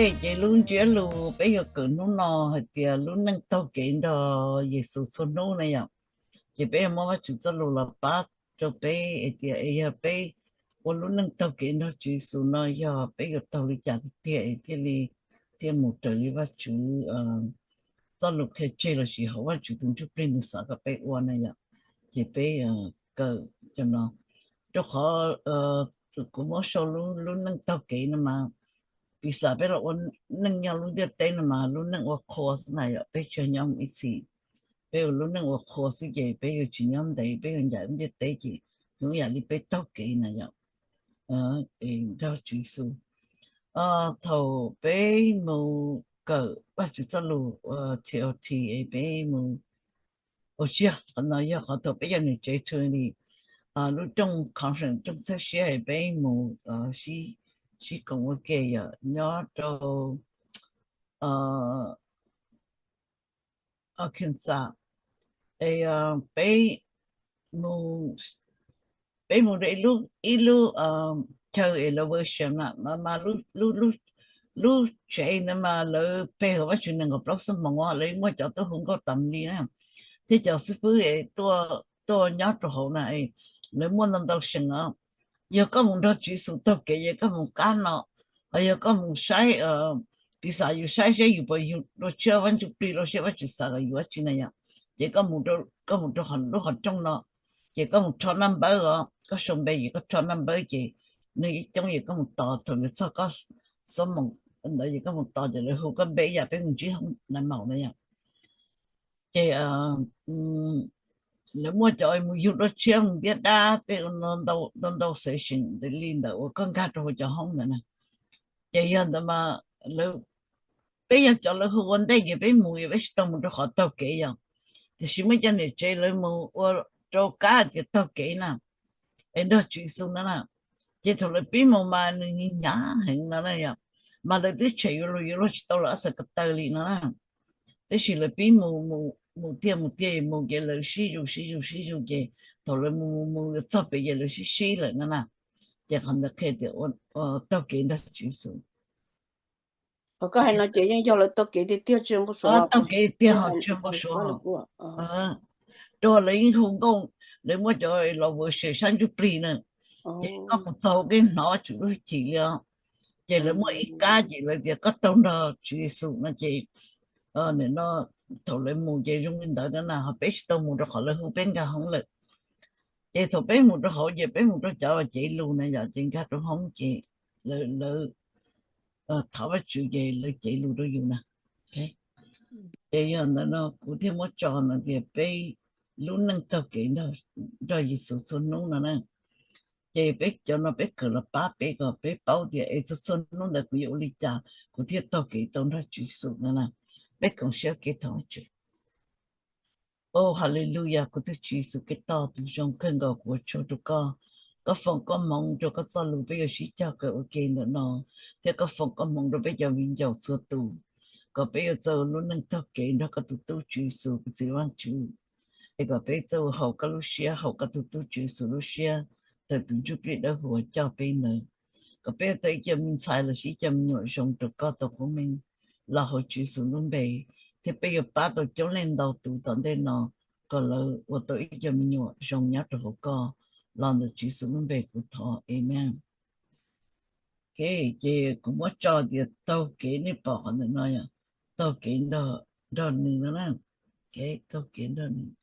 Ces lub ntsiab lus peb yuav kawm hnub no hais tias lub neej taug kev nrog Yexus txhua hnub na yom. Ces peb yuav muab Vajtswv txoj lus los pab rau peb hais tias es yog peb ua lub neej taug kev nrog Tswv Yexus no yog peb yuav taug li cas tiag tiag es thiaj li thiaj mus raws li Vajtswv txoj lus qhia tseg lossis hauv Vajtswv tus Ntsuj Plig nws xav kom peb ua na yom. Ces peb kawm cov no rau qhov kuv muab sau lub neej taug kev no mas piv xam peb los ua neej nyob lub ntiaj teb no mas lub neej ua qhua xwb na yom, peb tsis nyob mus ib txhis. Peb ua lub neej ua qhua xwb ces peb yuav tsis nyob ntev, peb yuav ncaim lub ntiaj teb ces zoo yam li peb taug kev na yom, nrog Tswv Yexus. Thaum peb mus kawm Vajtswv txoj lus T O T es peb mus ua siab, qhov no yog qhov thaum peb cov niam tsev Trinity lub rooj conference, rooj txhawb siab es peb mus sib koom ua ke yom, nyob rau Arkansas. Es peb mus, peb mus rau ib lub, ib lub chaw es lawv worship na, mas lub tsev ntawd mas lawv pe hauv Vajtswv nees nkaum plaub xuab moos, lawv muaj cov tuaj hu nkauj tas li na, thiab cov xib fwb es tuaj nyob rau hauv na, lawv muaj ntau ntau seem os. Yog koj mus nrog Tswv Yexus taug kev ces koj mus qab no, ho yog koj mus saib, piv xam yus saib saib yus puas yug dua tshiab Vaj Ntsuj Plig los sis Vajtswv xav kom yus dab tsi na yom, ces koj mus rau qhov lub qhov rooj no, ces koj mus rho naj npawb os, koj sau npe ces koj rho naj npawb ces neeg yeej coob ces koj mus tos, thaum yuav txog koj xuab moos ntawd ces koj mus tos ces lawv hu koj npe ib yam peb mus ntsib hoob nais maum na yom. Ces lawv muaj cov mus yug dua tshiab mus ntiab dab tej ntau ntau session ntawd li ntawd uas koj nkag rau hauv cov hoob ntawd na. Ces yog ntawd mas lawv, peb yog cov lawv hu ua ntej ces peb mus, yog peb tsis tau mus rau qhov taug kev yom. Tiam sis muaj cov niam tsev lawv mus ua rau kab tias taug kev na, es nrog Tswv Yexus no na. Ces thaum lawv pib mus mas nws hnyav heev no na yom, mas lawv twb tshem yuav luag, yuav luag tsis tau lawv ob xav ko taw li no na. Tab sis lawv pib mus, mus tiag mus tiag mus ces lawv sib zug sib zug sib zug ces thaum lawv mus mus mus yuav txog pem ces lawv sib sib lawm no na. Ces qhov ntawd qhia tias taug kev nrog Tswv Yexus. Koj hais no ces yeej yog lawv taug kev tiag tiag, taug kev tiag ho tsis npau suav. Rau lawv yeej hu nkauj, lawv muaj cov los worship sab ntsuj plig na, ces koj mus txog koj hnov Vajtswv lub hwj chim li os. Ces lawv muaj ib kab ces lawv tias koj taug nrog Tswv Yexus no ces no thaum lawv mus ces zoo li ntawd na, ho peb tsis tau mus rau qhov lawv hu peb nkag hoob lawm. Ces thaum peb mus rau hauv ces peb mus rau cov cev lus na yom, ces nkag rau hoob ces lawv thov Vajtswv ces lawv cev lus rau yus na. Ces yog ntawd no kuv thiaj muab tso no tias peb lub neej taug kev nrog Yexus txhua hnub no na. Ces peb cov no peb kawm los pab peb kom peb paub tias es txhua txhua hnub ntawd kuv yuav ua li cas kuv thiaj taug kev tau nrog Tswv Yexus no na. Peb koom siab kev thov Vajtswv. Hallelujah, kuv tus Tswv Yexus Khetos tus zoo kawg nkaus, kuv ua tsaug rau koj. Koj foom koj hmoov rau koj txoj lus peb yuav sib cog kawm ua ke ntawm no, thiab koj foom koj hmoov rau peb cov viv ncaus txhua tus, kom peb yuav txawj ua lub neej taug kev nrog koj tus tub Tswv Yexus, kuv txiv Vajtswv. Es kom peb txawj ua haum koj lub siab, haum koj tus tub Tswv Yexus lub siab, tawm tus ntsuj plig dawb huv coj peb ntawd. Kom peb yuav tau ib co me ntxhais lossis ib co me nyuam zoo rau koj tau qub meej los hauv Tswv Yexus lub npe, thiab peb yuav pab tau coob leej ntau tus tom ntej no, kom lawv ua tau ib co me nyuam zoo nyob rau hauv koj. Los ntawm Tswv Yexus lub npe kuv thov, amen. Ok, ces kuv muab tso tias taug kev, nej pom qhov ntawm no yom, taug kev nrog nws no na. Taug kev nrog nws,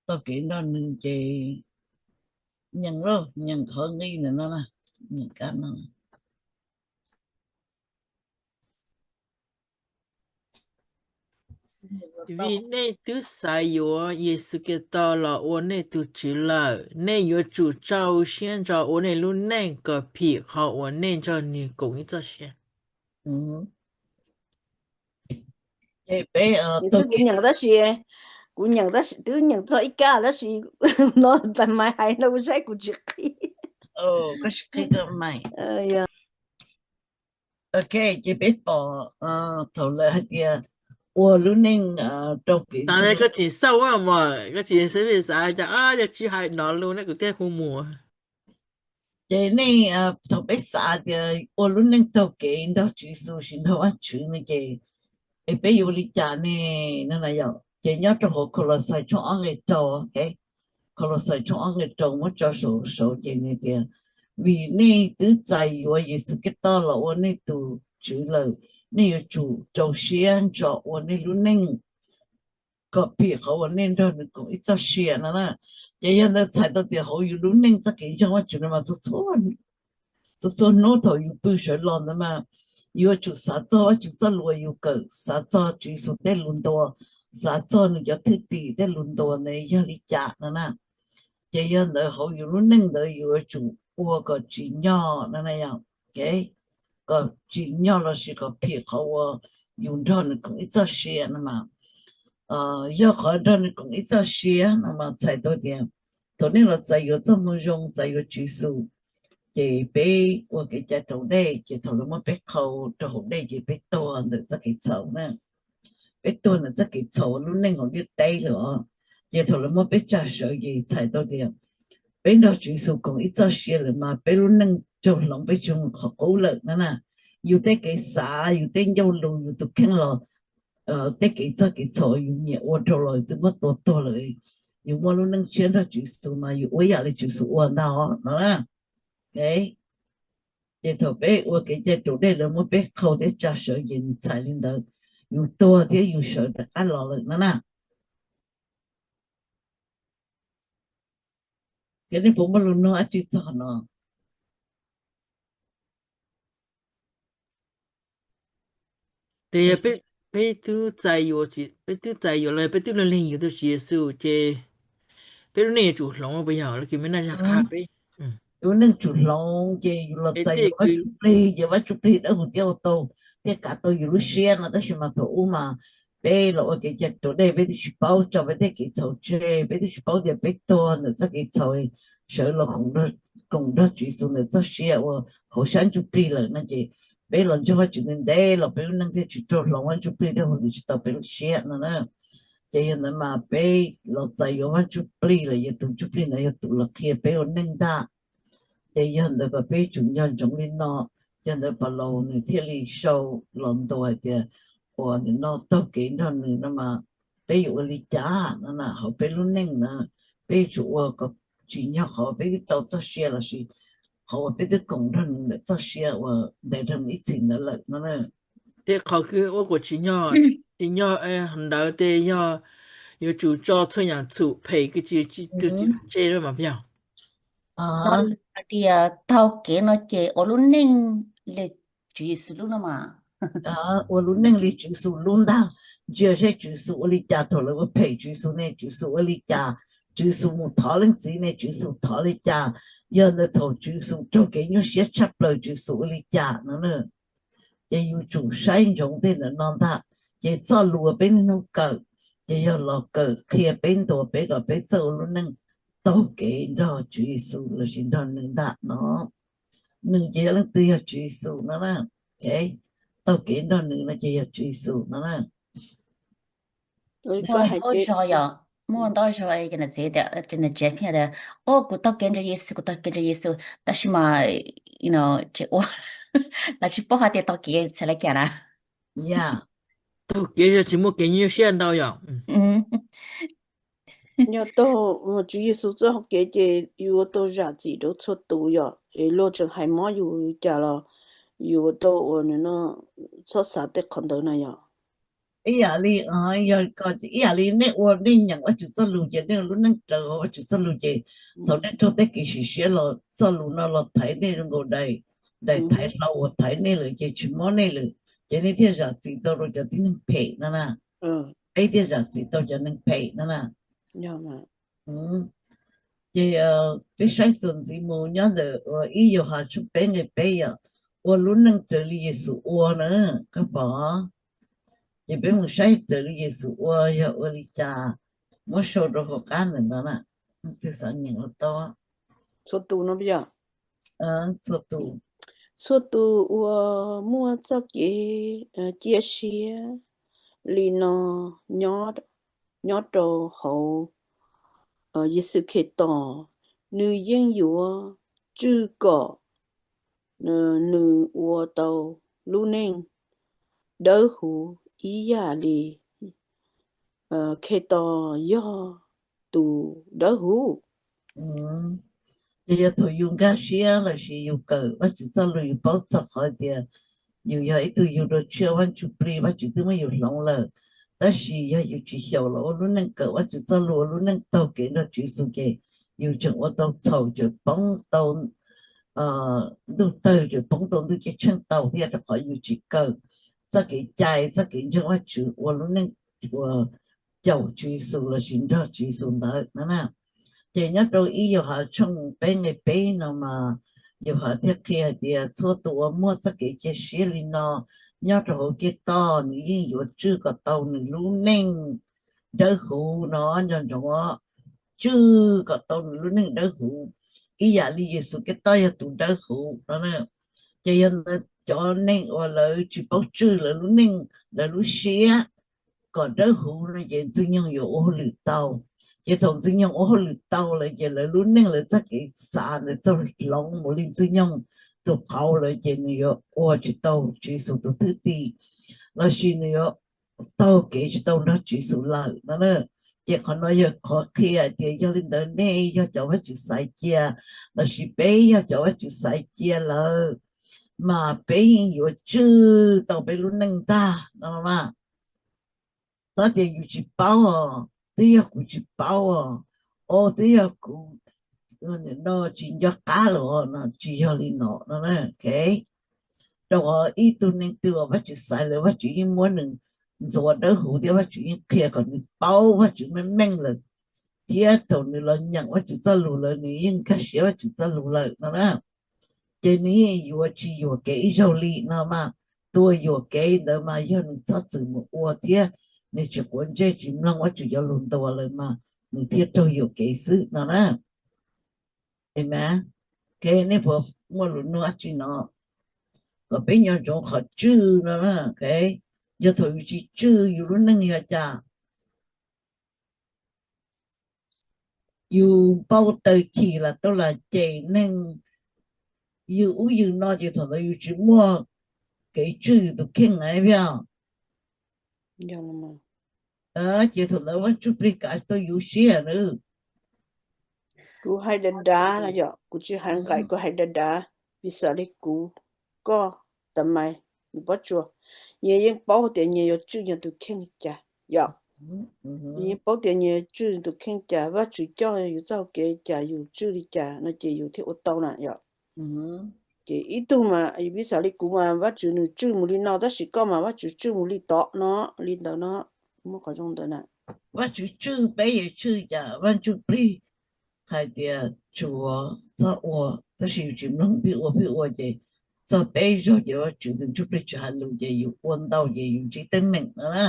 taug kev nrog nws ces nyeem lauj, nyeem qhov nqi ntawm no na, nyeem kab no. Vim nej twb xav yuav Yexus Khetos los ua nej tus Tswv lawm, nej yuav tsum rau siab ntso ua nej lub neej kom phim qhov uas nej nrog nws koom ib txoj sia. Ces peb, kuv nyeem tab sis, kuv nyeem tab sis twb nyeem txog ib kab tab sis no tas maiv hais no kuv saib kuv tsis qhib. Ok, ces peb pom thaum lawv hais tias ua lub neej rau kev. Koj tsis xauj mas koj tsis xav, xav cas yog tsis hais no lus ne kuv thiaj hu mus. Ces nej, thaum peb xav tias ua lub neej taug kev nrog Tswv Yexus sis nrog Vajtswv no ces, es peb yuav ua li cas ne? No na yom, ces nyob rau hauv Kaulauxais tshooj ob nqe rau, Kaulauxais tshooj ob nqe rau muab tso saum saud ces nws tias, vim nej twb txais yuav Yexus Khetos los ua nej tus Tswv lawm, nej yuav tsum rau siab ntso ua nej lub neej kom phim qhov uas nej nrog nws koom ib txoj sia no na. Ces yog ntawd txhais tau tias hauv yus lub neej txoj kev ntseeg Vajtswv no mas txhua txhua hnub thaum yus pw sawv los ntawd mas yuav tsum xav txog Vajtswv txoj lus uas yus kawm, xav txog Tswv Yexus tej lus ntuas, xav txog nws cov thwj tim tej lus ntuas ntawd yog li cas no na. Ces yog ntawd hauv yus lub neej ntawd yuav tsum ua kom tsim nyog no na yom, kom tsim nyog lossis kom phim qhov uas yus nrog nws koom ib txoj sia no mas. Yog qhov nrog nws koom ib txoj sia no mas txhais tau tias thaum nej los txais yuav txoj moo zoo, txais yuav Tswv Yexus, ces peb ua kev cai raus dej, ces thaum lawv muab peb qhau rau hauv dej ces peb tuag ntawm txoj kev txhaum na. Peb tuag ntawm txoj kev txhaum lub neej hauv ntiaj teb lawm os. Ces thaum lawv muab peb tsa sawv ces txhais tau tias peb nrog Tswv Yexus koom ib txoj sia lawm mas peb lub neej raug hloov, peb tsis mus qhov qub lawm no na. Yus tej kev xav, yus tej ncauj lus, yus tus kheej los, tej kev txog kev txhaum yus nyiam ua rau los yus twb muab tua tuag lawm. Yus muaj lub neej tshiab nrog Tswv Yexus mas yus ua yam li Tswv Yexus ua ntag no na. Ces thaum peb ua kev cai raus dej lawv muab peb qhau thiab tsa sawv ces nws txhais li ntawd, yus tuag thiab yus sawv rov qab los lawm no na. Ces nej puas muaj lus nug dab tsi txog qhov no? Ces yog peb twb txais yuav, peb twb txais yuav los peb twb leeg yus tus Tswv Yexus ces peb lub neej yuav tsum hloov puas yog? Lawv kis me naj zag qha peb, lub neej tsum hloov ces yus los txais yuav Vaj Ntsuj Plig ces Vaj Ntsuj Plig dawb huv thiab ua tau thiaj kav tau yus lub siab no. Tab sis mas thaum ub mas peb los ua kev cai raus dej peb twb tsis paub, tso peb tej kev txhaum tseg, peb twb tsis paub tias peb tuag ntawm txoj kev txhaum, sawv los koom nrog Tswv Yexus ntawm txoj sia uas hauv sab ntsuj plig lawm no ces peb los ntseeg Vaj Tswv ntev ntev los peb lub neej thiaj tsis raug hloov, Vaj Ntsuj Plig thiaj hu tsis tau peb lub siab no na. Ces yog ntawd mas peb los txais yuav Vaj Ntsuj Plig lawm, yog tus Ntsuj Plig ntawd yog tus los qhia peb ua neej ntag. Ces yog ntawd kom peb tsum nco ntsoov li no. Yog ntawd Paulus nws thiaj li sau los ntuas hais tias uas nim no taug kev nrog nws no mas peb yuav ua li cas no na, hauv peb lub neej na, peb yuav tsum ua kom tsim nyog qhov peb twb tau txoj sia lossis qhov uas peb twb koom nrog nws ntawm txoj sia uas ntes nrog nws ib txhis ntawd lawm no. Tej qhov kws ua kom tsim nyog, tsim nyog ntawd ces yog yuav tsum tso txhua yam txhum phem kws tsis tsis tu tsis tse lawm mas puas yog? Hais tias taug kev no ces ua lub neej li Tswv Yexus lub no mas. Ua lub neej li Tswv Yexus lub ntag. Ntsia seb Tswv Yexus ua li cas thaum lawv ua phem Tswv Yexus ne, Tswv Yexus ua li cas, Tswv Yexus mus thov Leej Txiv ne, Tswv Yexus thov li cas, yog ntawd thaum Tswv Yexus raug kev nyuaj siab tshaj plaws Tswv Yexus ua li cas no na. Ces yus tsum saib ntsoov tej ntawm no ntag. Ces txoj lus uas peb niaj hnub kawm ces yog los kawm qhia peb ntuas peb kom peb txawj ua lub neej taug kev nrog Tswv Yexus lossis nrog nws ntag no. Nws ces yog leej twg? Yog Tswv Yexus no na. Taug kev nrog nws no ces yog Tswv Yexus no na. Muaj ntau zog yom, muaj ntau zog ces nws txiv tias, ces nws tsev pheej tias, o kuv taug kev nrog Yexus, kuv taug kev nrog Yexus, tab sis mas ces ua, lawv tsis paub hais tias taug kev txhais li cas na. Yog taug kev tsis muaj kev nyuaj siab ntau yom. Yog taug Tswv Yexus txoj hau kev ces yuav tau zam txim rau txhua tus yom, es luag tseem hais mob yus li cas los yuav tau ua nws no, txhob xav tej qhov ntawd na yom. Ib yam li, yog ib yam li nej ua nej nyeem Vaj Tswv txoj lus ces nej ua lub neej raws Vaj Tswv txoj lus ces thaum nej raug tej kev sim siab los txoj lus no los thaiv nej zoo nkaus daim, daim thaiv hlau uas thaiv nej lawm ces tsis mob nej lawm, ces nej thiaj zam txim tau rau cov tib neeg phem no na. Peb thiaj zam txim tau cov neeg phem no na. Ces peb saib txuas ntxiv mus nyob ntawm ib Yauhas tshooj peb nqe peb yom, ua lub neej raws li Yexus ua na, koj pom. Ces peb mus saib raws li Yexus ua yog ua li cas, muab sau rau hauv qab ntawm no na, leej twg xav nyeem los tau. Txhua tus no, txhua tus uas muaj txoj kev cia siab li no nyob rau hauv Yexus Khetos, nws yeej yuav tswj kom nws ua tau lub neej dawb huv ib yam li Khetos yog tus dawb huv. Ces yog thaum yus nkag siab lossis yus kawm Vajtswv txoj lus, yus paub txog qhov tias yus yog ib tug yug dua tshiab Vaj Ntsuj Plig, Vajtswv twb muab yus hloov lawm, tab sis yog yus tsis xyaum los ua lub neej kawm Vajtswv txoj lus, ua lub neej taug kev nrog Tswv Yexus, ces yus tseem ua tau txhaum, tseem poob tau ntuj tawg, tseem poob tau ntuj ceeb tsheej tau thiab, rau qhov yus tsis kawm txoj kev cai, txoj kev ntseeg Vajtswv, ua lub neej ua caum Tswv Yexus lossis nrog Tswv Yexus ntawd no na. Ces nyob rau ib Yauhas tshooj peb nqe peb no mas Yauhas thiaj qhia hais tias txhua tus uas muaj txoj kev cia siab li no nyob rau hauv Khetos, nws yeej yuav tswj kom tau nws lub neej dawb huv no, nco ntsoov, tswj kom tau nws lub neej dawb huv ib yam li Yexus Khetos yog tus dawb huv no. Ces yog ntawd cov neeg uas lawv tsis paub tswj lawv lub neej, lawv lub siab kom dawb huv no ces Ntxwg Nyoog yuav ua hauj lwm tau. Ces thaum Ntxwg Nyoog ua hauj lwm tau lawm ces lawv lub neej, lawv txoj kev xav ntawd txawj hloov mus li Ntxwg Nyoog tus qauv lawm, ces nws yuav ua tsis tau Tswv Yexus tus thwj tim, lossis nws yuav taug kev tsis tau nrog Tswv Yexus lawm no. Ces qhov no yog qhov qhia hais tias yog li ntawd nej yog cov Vajtswv xaiv cia, lossis peb yog cov Vajtswv xaiv cia lawm, mas peb yeej yuav tswj tau peb lub neej ntag no. Txhob tias yus tsis paub os, twb yog kuv tsis paub os, o twb yog kuv no tsis nco qab los no, tsis yog li no no. Rau qhov ib tug neeg twg uas Vajtswv xaiv lawm, Vajtswv yeej muab nws ntxuav dawb huv thiab Vajtswv yeej qhia kom nws paub Vajtswv meej meej lawm, thiab thaum nws los nyeem Vajtswv txoj lus lawm nws yeej nkag siab Vajtswv txoj lus lawm no na. Ces nws yeej yuav tsis yuam kev ib zaug li no mas. Tus uas yuam kev ntawd mas yog nws txhob txwm mus ua thiab nws tsis quav ntsej tsis mloog Vajtswv cov lus ntuas lawm mas nws thiaj raug yuam kev xwb no na. Amen. Ok, nej puas muaj lus nug dab tsi no? Kom peb nco ntsoov qhov tswj no na. Ok, yog thaum yus tsis tswj yus lub neej yog cas? Yus npau taws chim los tau, los cem neeg yws ub yws no ces thaum ntawd yus tsis muaj kev tswj yus tus kheej na. Ces thaum ntawd Vaj Ntsuj Plig kav tau yus siab na. Kuv hais dav dav no yom, kuv tsis hais nqaim, kuv hais dav dav, piv xam li kuv, koj, tas mais, yus pob tsuas, nyias yeej paub tias nyias yuav tswj nyias tus kheej li cas yom. Nyias yeej paub tias nyias yuav tswj tus kheej cas, Vajtswv coj yus txoj hau kev li cas, yus tswj li cas no ces yus thiaj ua tau na yom. Ces ib tug mas piv xam li kuv mas Vajtswv nws tswj mus li no, tab sis koj mas Vajtswv tswj mus li tod no, li ntawd no, muaj qhov zoo ntawd na. Vajtswv tswj peb yuav tswj cas? Vaj Ntsuj Plig hais tias tsuav txhob ua, tab sis yus tsis mloog, pheej ua pheej ua ces txog peb zaug ces Vajtswv tus Ntsuj Plig tsis hais lus ces yus ua ntau ces yus ntsib teeb meem no na.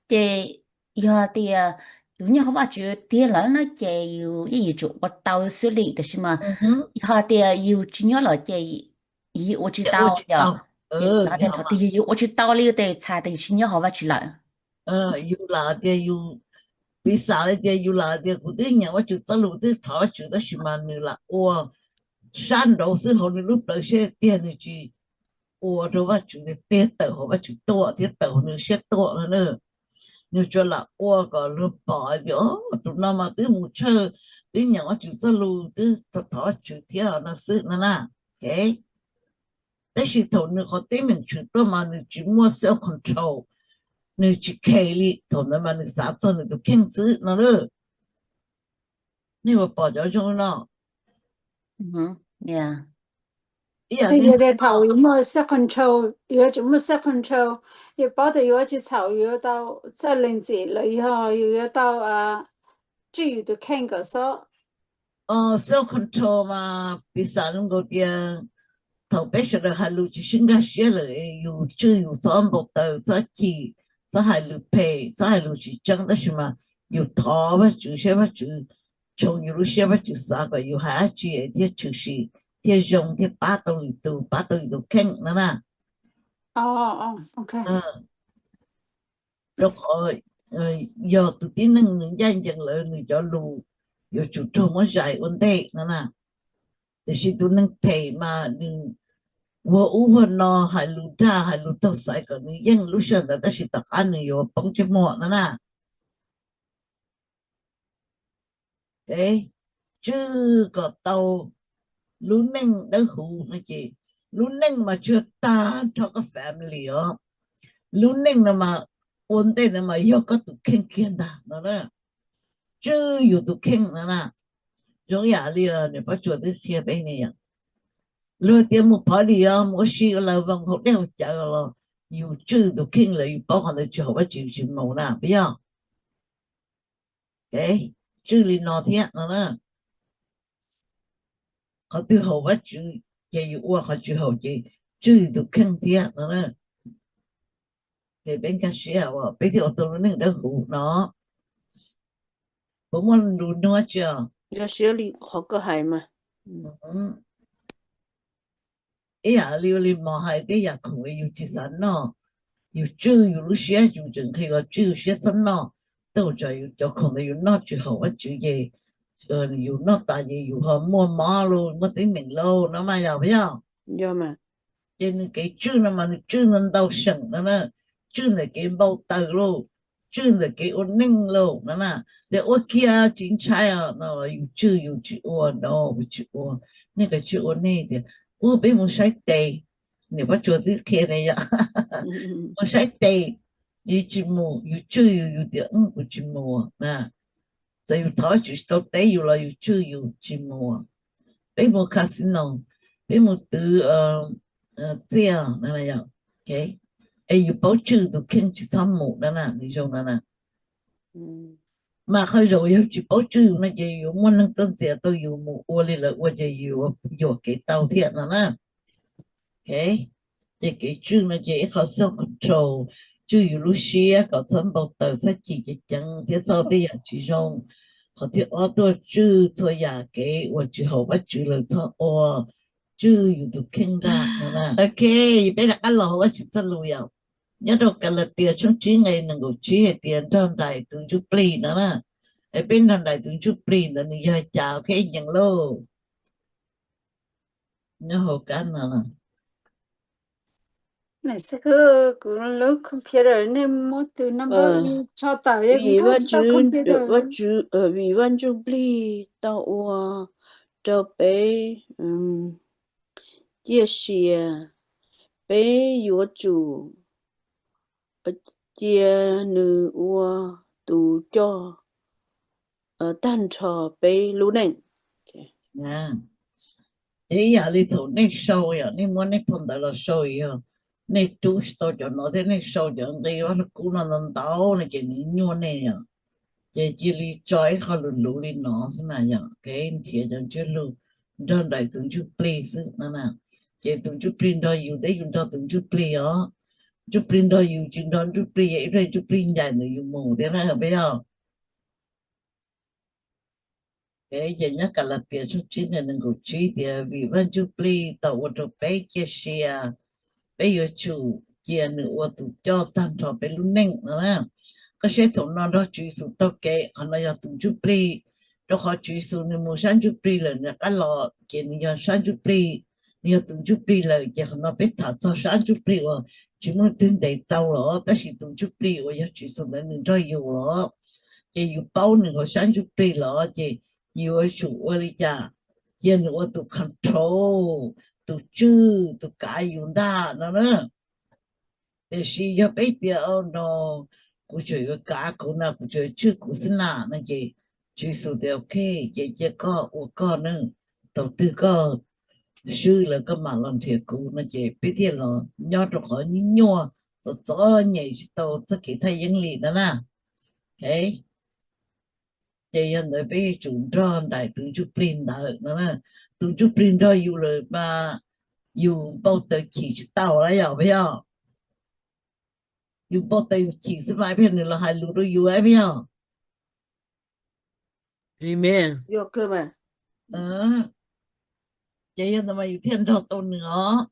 Ces yog tias yus nyob hauv Vajtswv tiag lawm no ces yus yeej yuav tsum ua tau xwb li, tab sis mas yog tias yus tsis nyob lawm ces yus ua tsis tau. Ces thaum twg yus ua tsis tau li ces txhais tias yus tsis nyob hauv Vajtswv lawm. Yus lam tias yus, piv xam li tias yus lam tias kuv twb nyeem Vajtswv txoj lus, twb thov Vajtswv, tab sis mas nws lam ua sab nraud xwb, hauv nws lub plawv siab tiag nws tsis ua rau Vajtswv tiag, tawm hauv Vajtswv tuaj thiab tawm hauv nws siab tuaj no na. Nws tsuas lam ua kom luag pom tias tus no mas twb mus tshawj, twb nyeem Vajtswv txoj lus, twb thov Vajtswv thiab no xwb no na. Tab sis thaum nws qhov teeb meem tshwm tuaj mas nws tsis muaj self control, nws tsis khem li, thaum ntawd mas nws xav txog nws tus kheej xwb no na. Nej puas pom cov zoo no? Yog tias thaum yus muaj self control, yus yuav tsum muaj self control, yus paub tias yus ua tsis txhaum, yus yuav tau txawj lees txim los yog yus yuav tau tswj yus tus kheej kom xob. Self control mas piv xam zoo nkaus tias thaum peb sawv daws hais lus tsis sib nkag siab lawm, yus tswj yus txhob npau taws, txhob chim, txhob hais lus phem, txhob hais lus tsis tseeb, tab sis mas yus thov Vajtswv, saib Vajtswv, tshoov yus lub siab, Vajtswv xav kom yus hais dab tsi thiaj tshwm sim, thiaj zoo, thiaj pab tau yus tus, pab tau yus tus kheej no na. Rau qhov yog tus tib neeg nws ncaj ncees lawm, nws cov lus yuav tsum raug muab zais ua ntej no na. Tiam sis tus neeg phem mas nws ua ub ua no, hais lus dag hais lus taug xaiv kom nws yeej lub sij hawm ntawd, tab sis tom qab nws yuav poob ntsej muag no na. Tswj kom tau lub neej dawb huv no ces lub neej mas tsis yog tag nrho koj family os. Lub neej no mas ua ntej no mas yog koj tus kheej kiag ntag no na. Tswj yus tus kheej no na. Zoo yam li niam Pob Tsuas twb qhia peb ne yom, luag tias mus party os, mus ua si ua laws voos haus dej haus cawv los yus tswj tus kheej lawm yus paub qhov ntawd tsis haum Vajtswv yus tsis mus na, puas yog? Tswj li no thiab no na. Qhov twg haum Vajtswv ces yus ua, qhov tsis haum ces tswj yus tus kheej thiab no na. Ces peb nkag siab uas peb thiaj ua tau lub neej dawb huv no. Puas muaj lus nug tsi os? Yog siab li qhov koj hais mas. Ib yam li ua li mos hais, tej yam khoom yus tsis xav noj, yus tswj yus lub siab, yus tseem nqhis los tswj yus siab txhob noj. Tej zaum yus cov khoom ntawd yus noj tsis haum Vajtswv ces yus noj tas ces yus ho muaj mob lauj, muaj teeb meem lauj no mas, yog puas yog? Ces nws kev tswj no mas nws tswj ntau ntau seem no na. Tswj ntawm kev npau taws lauj, tswj ntawm kev ua neej lauj no na. Tias ua kiag tsis ntshai os no, yus tswj yus tsis ua no, yus tsis ua. Nej kav tsij ua nej tias, ua peb mus saib tes, niam Pob Tsuas twb qhia ne yom, mus saib tes, yus tsis mus, yus tswj yus, yus tias kuv tsis mus na. Txawm yus thov Vajtswv tsis tau teb yus los yus tswj yus tsis mus. Peb mus casino, peb mus twv txiaj, es yus paub tswj tus kheej tsis txhob mus na, nws zoo no na. Mas qhov zaum yog tsis paub tswj no ces yuav muaj neeg tuaj ntxias tau yus mus ua li lawv ua ces yuav yuam kev tau thiab no na. Ces kev tswj no ces ib qho self control, tswj yus lub siab kom txhob npau taws, txhob chim ceev ceev thiab txhob tej yam tsis zoo. Qhov thib ob tuaj tswj txhua yam kev uas tsis haum Vajtswv lawm txhob ua, tswj yus tus kheej ntag no na. Ok, peb rov qab los hauv Vajtswv txoj lus yom. Nyob rau Kalatias tshooj tsib nqe nees nkaum tsib hais tias nrog nraim tus ntsuj plig no na. Es peb nrog nraim tus ntsuj plig ntawd nws yog cas, ok, nyeem lauj. Nyob hauv kab no. Kuv lub computer nej muab tus number tso tawm, vim Vaj Ntsuj Plig tau ua rau peb ciaj sia, peb yuav tsum cia nws ua tus coj tag nrho peb lub neej. Ces ib yam li thaum nej sau yom, nej muab nej phau ntawv los sau, yog nej rub tsis tau cov no thiab nej sau cov nqi Vaj Lug Kub no ntau ntau no ces nws nyuaj nej yom. Ces cia li tso ib qho luv luv li no xwb na yom, kev nrhiav cov ntsiab lus nrog nraim tus ntsuj plig xwb no na. Ces tus ntsuj plig nrog yus thiab yus nrog tus ntsuj plig os. Ntsuj plig nrog yus, tsis nrog ntsuj plig, ib pliag ntsuj plig ncaim ntawm yus mus thiab na, puas yog? Ces nyob Kalatias tshooj tsib nqe nees nkaum tsib tias vim Vaj Ntsuj Plig tau ua rau peb ciaj sia, peb yuav tsum cia nws ua tus coj tag nrho peb lub neej no na. Koj saib thaum no nrog Tswv Yexus taug kev, qhov no yog tus ntsuj plig, rau qhov Tswv Yexus nws mus sab ntsuj plig lawm nws rov qab los ces nws yog sab ntsuj plig, nws yog tus ntsuj plig lawm. Ces qhov no peb tham txog sab ntsuj plig uas tsis muaj leej twg ntes tau los, tab sis tus ntsuj plig uas yog Tswv Yexus ntawd nws nrog yus los, ces yus paub nws hauv sab ntsuj plig los ces yus yuav tsum ua li cas? Cia nws ua tus control, tus tswj, tus kav yus ntag no na. Tiam sis yog peb tias, no, kuv tsuas yuav kav kuv na, kuv tsuas yuav tswj kuv xwb na no ces Tswv Yexus tias ok, ces cia koj ua koj ne, thaum twg koj swb lawm koj mam los nrhiav kuv no ces peb thiaj los nyob rau qhov nyuaj nyuaj, txom txom nyem tsis tau txoj kev thaj yeeb li no na. Ces yog ntawd peb yuav tsum nrog nraim tus ntsuj plig ntawd no na. Tus ntsuj plig nrog yus lawm mas yus npau taws chim tsis tau lawm yom, puas yog? Yus npau taws yus chim xwb mas ib pliag nws los hais lus rau yus puas yog? Ces yog ntawd mas yus thiaj nrog tau nws os.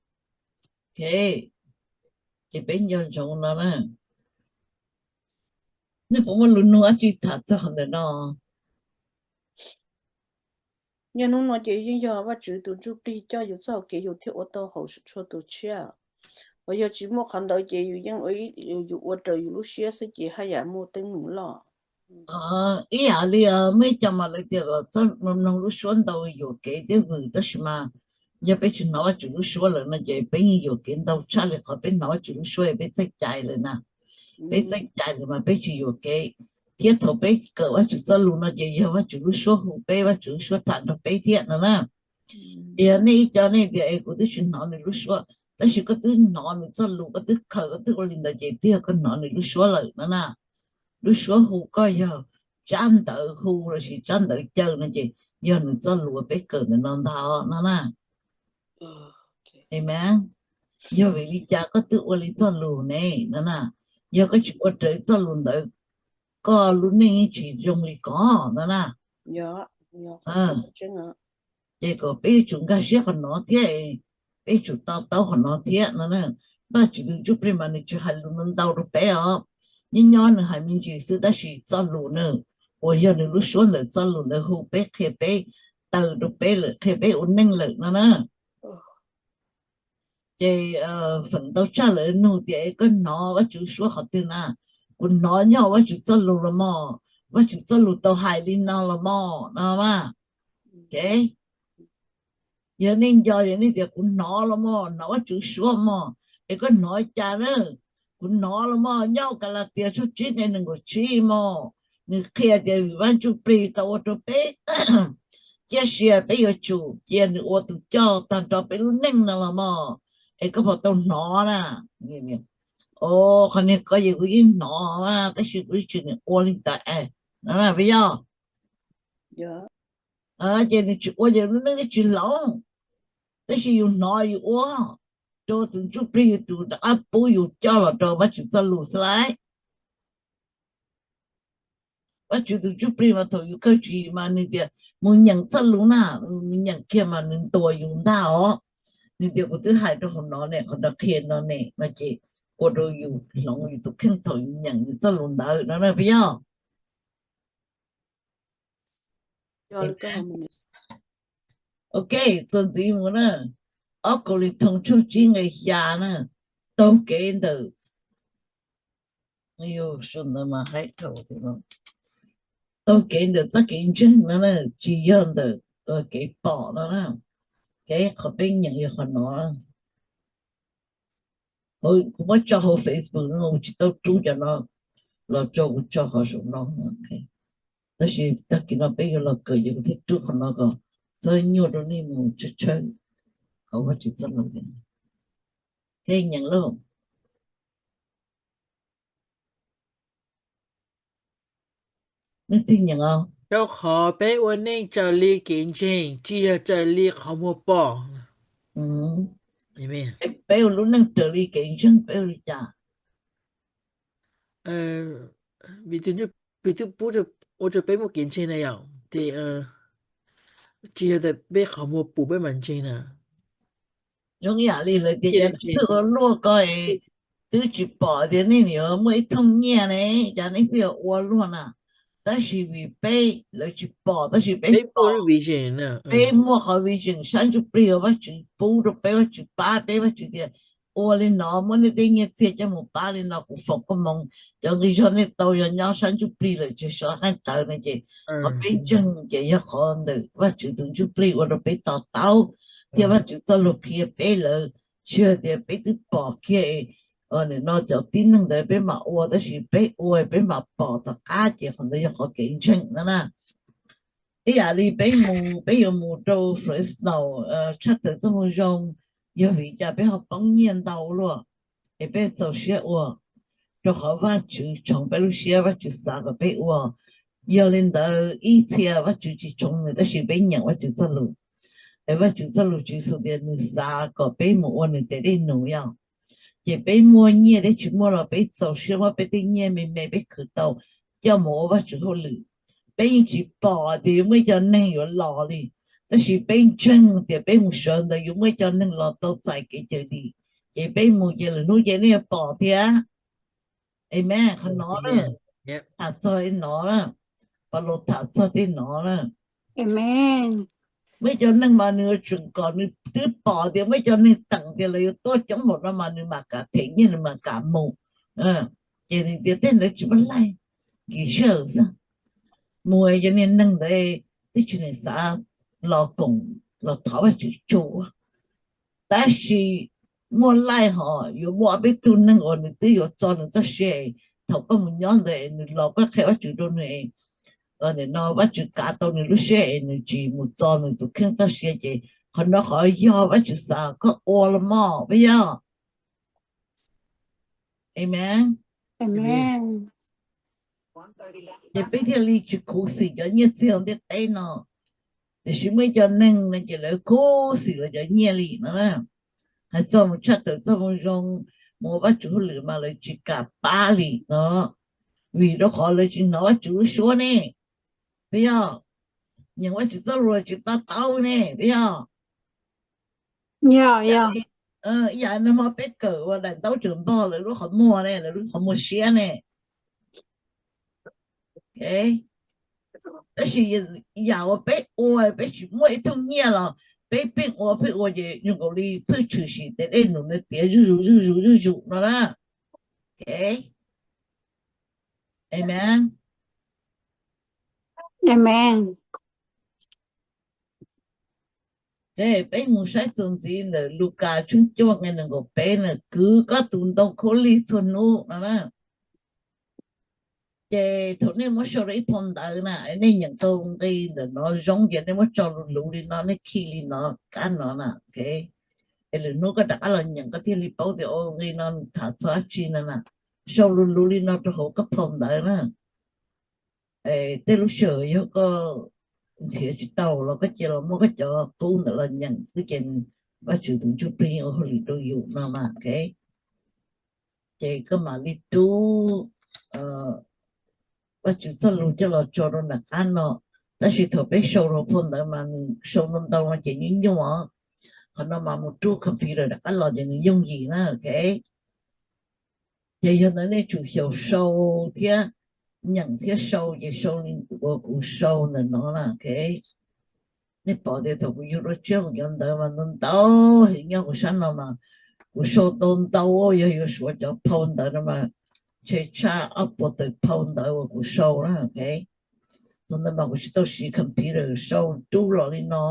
Ces peb nco ntsoov no na. Nej puas muaj lus nug dab tsi tham txog qhov ntawm no? Niaj hnub no ces yeej yog Vajtswv tus Ntsuj Plig coj yus txoj hau kev yus thiaj ua tau haum tshua tus tshiab. Uas yog tsis muaj qhov ntawd ces yus yeej ua, yus ua raws yus lub siab xwb ces haj yam muaj teeb meem loj. Ib yam li muaj ib co mas lawv tias kom txhob mloog lub suab ntau yuam kev thiab vwm, tab sis mas yog peb tsis hnov Vajtswv lub suab lawm no ces peb yeej yuam kev ntau tshaj li qhov peb hnov Vajtswv lub suab peb txhawj cai lawm na. Peb txhawj cai lawm mas peb tsis yuam kev. Thiab thaum peb kawm Vajtswv txoj lus no ces yog Vajtswv lub suab hu peb, Vajtswv lub suab tham nrog peb thiab no na. Yog nej ib co nej tias es kuv twb tsis hnov nws lub suab, tab sis koj twb hnov nws txoj lus, koj twb khaws, koj twb ua li ntawd ces twb yog koj hnov nws lub suab lawm no na. Lub suab hu koj yog tsab ntawv hu lossis tsab ntawv caw no ces yog nws txoj lus uas peb kawm ntawm no ntag no na. Amen. Yog vim li cas koj twb ua li txoj lus ne no na? Yog koj tsis ua raws txoj lus ntawd, koj lub neej yeej tsis zoo li ko no na. Ces kom peb yuav tsum nkag siab qhov no thiab, peb yuav tsum to taub qhov no thiab no. Vajtswv tus Ntsuj Plig mas nws tsis hais lus ntau ntau rau peb os, nyob nyob nws hais me ntsis xwb, tab sis txoj lus nws uas yog nws lub suab ntawm txoj lus ntawd hu peb, qhia peb, taw rau peb lawm, qhia peb ua neej lawm no na. Ces feem ntau tshaj lawv nug tias koj hnov Vajtswv suab qhov twg na? Kuv hnov nyob hauv Vajtswv txoj lus los mog, Vajtswv txoj lus tau hais li no los mog no mas. Yog nej nco, yog nej tias kuv hnov los mog, hnov Vajtswv suab mog, es koj hnov cas na? Kuv hnov los mog, nyob hauv Kalatias tshooj tsib nqe nees nkaum tsib mog, nws qhia tias vim Vaj Ntsuj Plig tau ua rau peb ciaj sia, peb yuav tsum cia nws ua tus coj tag nrho peb lub neej no los mog, es koj puas tau hnov na? O, qhov niag ko ces kuv yeej hnov, tab sis kuv tsis nws ua li ntawd es no peb yog ces nws tsis ua ces lub neej twb tsis hloov. Tab sis yus hnov yus ua, rau tus Ntsuj Plig yus tus rov qab pub yus coj los rau Vajtswv txoj lus xwb lauj. Vajtswv tus Ntsuj Plig mas thaum yus kawg tswv yim mas nws tias mus nyeem txoj lus na, mus nyeem kiag mas nws ntuas yus ntag os. Nws tias kuv twb hais rau hauv no ne, qhov no qhia no ne no ces ua rau yus hloov yus tus kheej thaum yus nyeem nws txoj lus ntawd no na peb yog. Ok, txuas ntxiv mus na, ob Kauleethoos tshooj tsib nqe xya na, taug kev ntawm, taug kev ntawm txoj kev ntseeg no na, tsis yog ntawm kev pom no na. Ces qhov peb nyeem yog qhov no. Kuv muab tso hauv Facebook no, kuv tsis tau rub cov no los tso, kuv tso qhov saum no. Tab sis tag kis no peb yuav los kawm ces kuv thiaj rub qhov no kom txhob nyuaj rau nej mus tshawb tshawb hauv Vajtswv txoj lus. Thiaj nyeem lauj. Nej thiaj nyeem os. Rau qhov peb ua neej raws li kev ntseeg, tsis yog raws li qhov muag pom. Peb ua lub neej raws li kev ntseeg peb ua li cas? Vim tus Ntsuj Plig twb pub ua rau peb muaj kev ntseeg na yom, ces tsis yog tias peb qhov muag pum peb mam ntseeg na. Zoo ib yam li lawv tias cas nej pheej ua luaj ko es twb tsis pom tias nej yuav muaj ib thooj nyiaj ne, cas nej pheej yuav ua luaj na? Tab sis vim peb, lawv tsis pom tab sis peb pom, peb muaj qhov vision, sab ntsuj plig uas Vajtswv pub rau peb, Vajtswv pab peb, Vajtswv tias ua li no, muab nej tej nyiaj txiag coj mus pab li no, kuv foom koob hmoov, cov nqi zog nej tau yog nyob sab ntsuj plig lawm, tsis sov qeej tawv no ces qhov peb ntseeg ces yog qhov ntawm Vajtswv tus ntsuj plig ua rau peb to taub, thiab Vajtswv txoj lus qhia peb lawm, tsis yog tias peb twb pom kiag no cov tib neeg ntawd peb mam ua, tab sis peb ua peb mam pom tom qab ces qhov ntawd yog qhov kev ntseeg no na. Ib yam li peb mus, peb yuav mus rau Fresno tshaj tawm txoj moo zoo, yog vim cas peb ho poob nyiaj ntau luaj? Es peb txaus siab ua, rau qhov Vajtswv tshoov peb lub siab, Vajtswv xav kom peb ua. Yog li ntawd ib txhia Vajtswv tsis tshoov nws tab sis peb nyeem Vajtswv txoj lus, es Vajtswv txoj lus Tswv Yexus tias nws xav kom peb mus ua nws tes dej num yog. Ces peb muaj nyiaj thiab tsis muaj los peb txaus siab muab peb tej nyiaj me me peb khwv tau coj mus ua Vajtswv hauj lwm. Peb yeej tsis pom tias yuav muaj ib co neeg yuav los li, tab sis peb ntseeg tias peb mus sawv ntawd yuav muaj ib co neeg los tau txais kev cawm dim, ces peb mus ces lwm hnub ces nej yuav pom thiab. Amen. Qhov no na, tham txog no na, Paulus tham txog tej no na. Amen. Muaj ib co neeg mas nws yuav tseem kom nws twb pom tias muaj ib co neeg teem tias lawv yuav tuaj coob npaum no mas nws mam kam them nyiaj, nws mam kam mus. Ces nws tias tej ntawd tsis muaj laij, nkim sij hawm xwb. Mus, cov niag neeg ntawd twb tsis nim xav los koom, los thov Vajtswv tsuag. Tab sis muaj laij ho yuav muaj ob peb tug neeg uas nws twb yuav txo nws txoj sia, thaum koj mus nyob ntawd nws los koj qhia Vajtswv rau nws, nim no Vajtswv kav tau nws lub siab es nws tsis mus txo nws tus kheej txoj sia ces qhov no qhov yog Vajtswv xav koj ua los mas puas yog? Amen. Ces peb thiaj li tsis khuv xim cov nyiaj txiag hauv ntiaj teb no. Tiam sis muaj ib co neeg no ces lawv khuv xim lawv cov nyiaj li no na. Hais txog mus tshaj tawm txog moo zoo, mus ua Vajtswv hauj lwm mas lawv tsis kam pab li no, vim rau qhov lawv tsis hnov Vajtswv lub suab ne. Puas yog? Nyeem Vajtswv txoj lus lawv tsis to taub ne, puas yog? Ib yam nag hmo peb kawm ua daim ntaub tsaws npog lawv lub qhov muag ne, lawv lub qhov muag siab ne. Tab sis yam uas peb ua peb tsis muaj ib thooj nyiaj los peb pheej ua pheej ua ces zoo nkaus li phwj tshwm sim tes dej num ntawd tiav zuj zus zuj zus zuj zus no na. Amen. Ces peb mus saib txuas ntxiv ntawm Lukas tshooj cuaj nqe nees nkaum peb na, kwv koj tus ntoo khaub lig txhua hnub no na. Ces thaum nej muab sau rau ib phau ntawv na, nej nyeem tau nqe ntawm no zoo ces nej muab tso lus luv li no, nej khij li no, kab no na. Es lwm hnub koj rov qab los nyeem koj thiaj li paub tias nqe no nws tham txog dab tsi no na. Sau lus luv li no rau hauv koj phau ntawv na. Tej lub sij hawm yog koj nrhiav tsis tau los koj cia los muab koj cov qub ntawd los nyeem xwb ces Vajtswv tus Ntsuj Plig ua hauj lwm rau yus no mas. Ces koj mam li rub Vajtswv txoj lus coj los tso rau nram qab no. Tab sis thaum peb sau rau phau ntawv mas nws sau ntau ntau no ces nyuaj nyuaj. Qhov no mas mus rub computer rov qab los ces nws yooj yim na. Ces yog ntawd nej tsum xyaum sau thiab, nyeem thiab sau ces sau li uas kuv sau ntawm no na. Nej pom tias thaum kuv yug dua tshiab kuv cov ntawv mas ntau ntau heev nyob kuv sab no mas kuv sau tau ntau, yog yuav suav cov phau ntawv no mas ntshe tshaj ob puas tawm phau ntawv uas kuv sau na. Thaum ntawd mas kuv tsis tau siv computer sau rub los li no.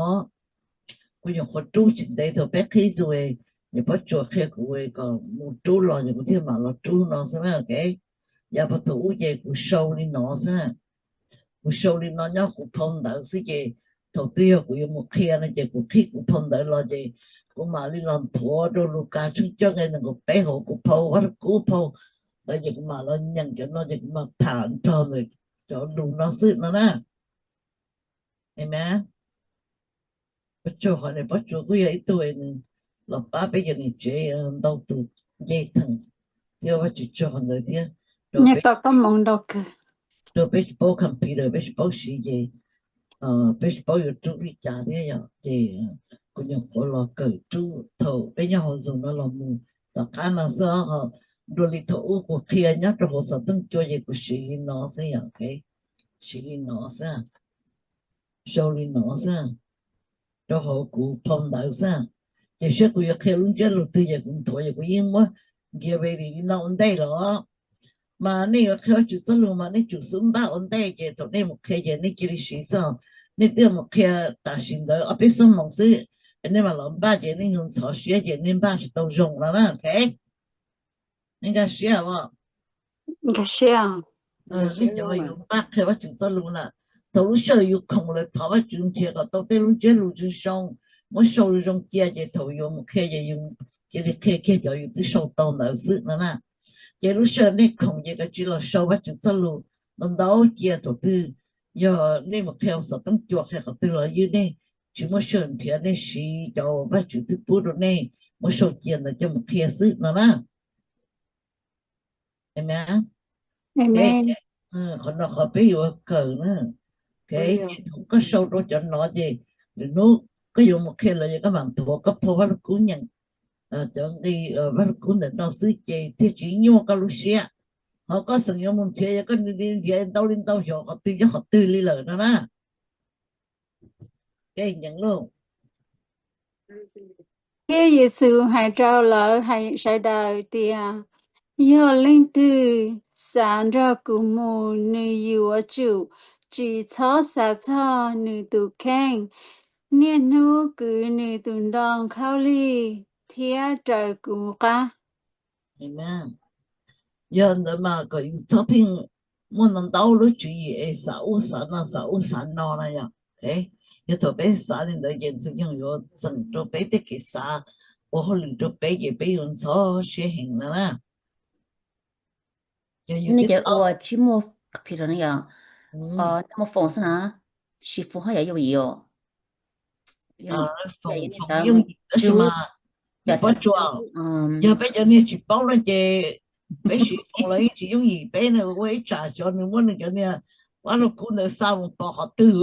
Kuv nyuam qhuav rub tsis ntev thaum peb qhib zus, niam Pob Tsuas qhia kuv kom mus rub los ces kuv thiaj mam los rub no xwb na. Yav puag thaum ub ces kuv sau li no xwb. Kuv sau li no nyob kuv phau ntawv xwb ces thaum twg yog kuv yuav mus qhia no ces kuv qhib kuv phau ntawv los ces kuv mam li los nthuav rau Lukas tshooj cuaj nqe nees nkaum peb hauv kuv phau Vaj Lug Kub phau ntawv ces kuv mam los nyeem cov no ces kuv mam tham nrog ntawm cov lus no xwb no na. Amen. Pob Tsuas, qhov niam Pob Tsuas kuj yog ib tug nws los pab peb cov niam tsev ntau tus nce theem thiab, Vajtswv tsaug qhov ntawd thiab. Rau peb tsis paub computer, peb tsis paub siv ces peb tsis paub yuav rub li cas thiab yom. Ces kuv nyuam qhuav los kawm rub thaum peb nyob hauv Zoom no los mus tom qab no xwb. Dua li thaum ub kuv qhia nyob rau hauv xov tooj cua ces kuv siv li no xwb yom. Siv li no xwb, sau li no xwb, rau hauv kuv phau ntawv xwb. Ces saib kuv yuav qhia lub ntsiab lus twg ces kuv nthuav ces kuv yeej muab nkias ve li no ua ntej los. Mas nej yuav qhia Vajtswv txoj lus mas nej tsum xub npaj ua ntej ces thaum nej mus qhia ces nej cia li siv xwb. Nej twb mus qhia tam sim ntawd ob peb xuab moos xwb, nej mam los npaj ces nej ntxhov siab ces nej npaj tsis tau zoo no na. Nej nkag siab os. Nej cov yuav npaj qhia Vajtswv txoj lus na, thaum lub sij hawm yus khoom lawm thov Vajtswv nrhiav kom tau tej lub ntsiab lus zoo zoo, muab sau zoo cia ces thaum yuav mus qhia ces yus cia li qhia kiag cov yus twb sau tau ntawd xwb no na. Ces lub sij hawm nej khoom ces kav tsij los sau Vajtswv txoj lus ntau ntau cia. Thaum twg yog nej mus qhia xov tooj cua qhia qhov twg los yeej nej tsis muaj sij hawm nrhiav, nej siv cov Vajtswv twb pub rau nej muab sau cia ntawd coj mus qhia xwb no na. Qhov no qhov peb yuav kawm na. Ces thaum koj sau rau cov no ces lwm hnub koj yuav mus qhia lawv ces koj mam nthuav koj phau Vaj Lug Kub nyeem cov nqi Vaj Lug Kub ntawm no xwb ces thiaj tsis nyuaj koj lub siab. Ho koj xeem yuav mus nrhiav, yog koj nrhiav ntau li ntau xyov qhov twg yog qhov twg li lawm no na. Thiab Yexus hais rau lawv sawv daws tias, yog leej twg xav nrog kuv mus, nws yuav tsum tsis txhob xav txog nws tus kheej, niaj hnub kwv nws tus ntoo khaub lig thiab raws kuv qab. Yog ntawd mas kom yus txhob pheej muaj ntau ntau lub tswv yim es xav ub xav no xav ub xav no na yom. Yog thaum peb xav li ntawd ces ntxoov yeej yuav txeem rau peb tej kev xav ua hauj lwm rau peb ces peb yuav ntxhov siab heev no na. Nej cov uas tsis muaj computer no yog, nej muaj phone xwb na, siv phone haj yam yooj yim os. Yooj yim tab sis mas, yog peb cov niag tsis paub no ces peb siv phone los yeej tsis yooj yim, peb ua ib tsam xyov nws muab nws cov niag vaj lug kub ntawd xa mus pov qhov twg.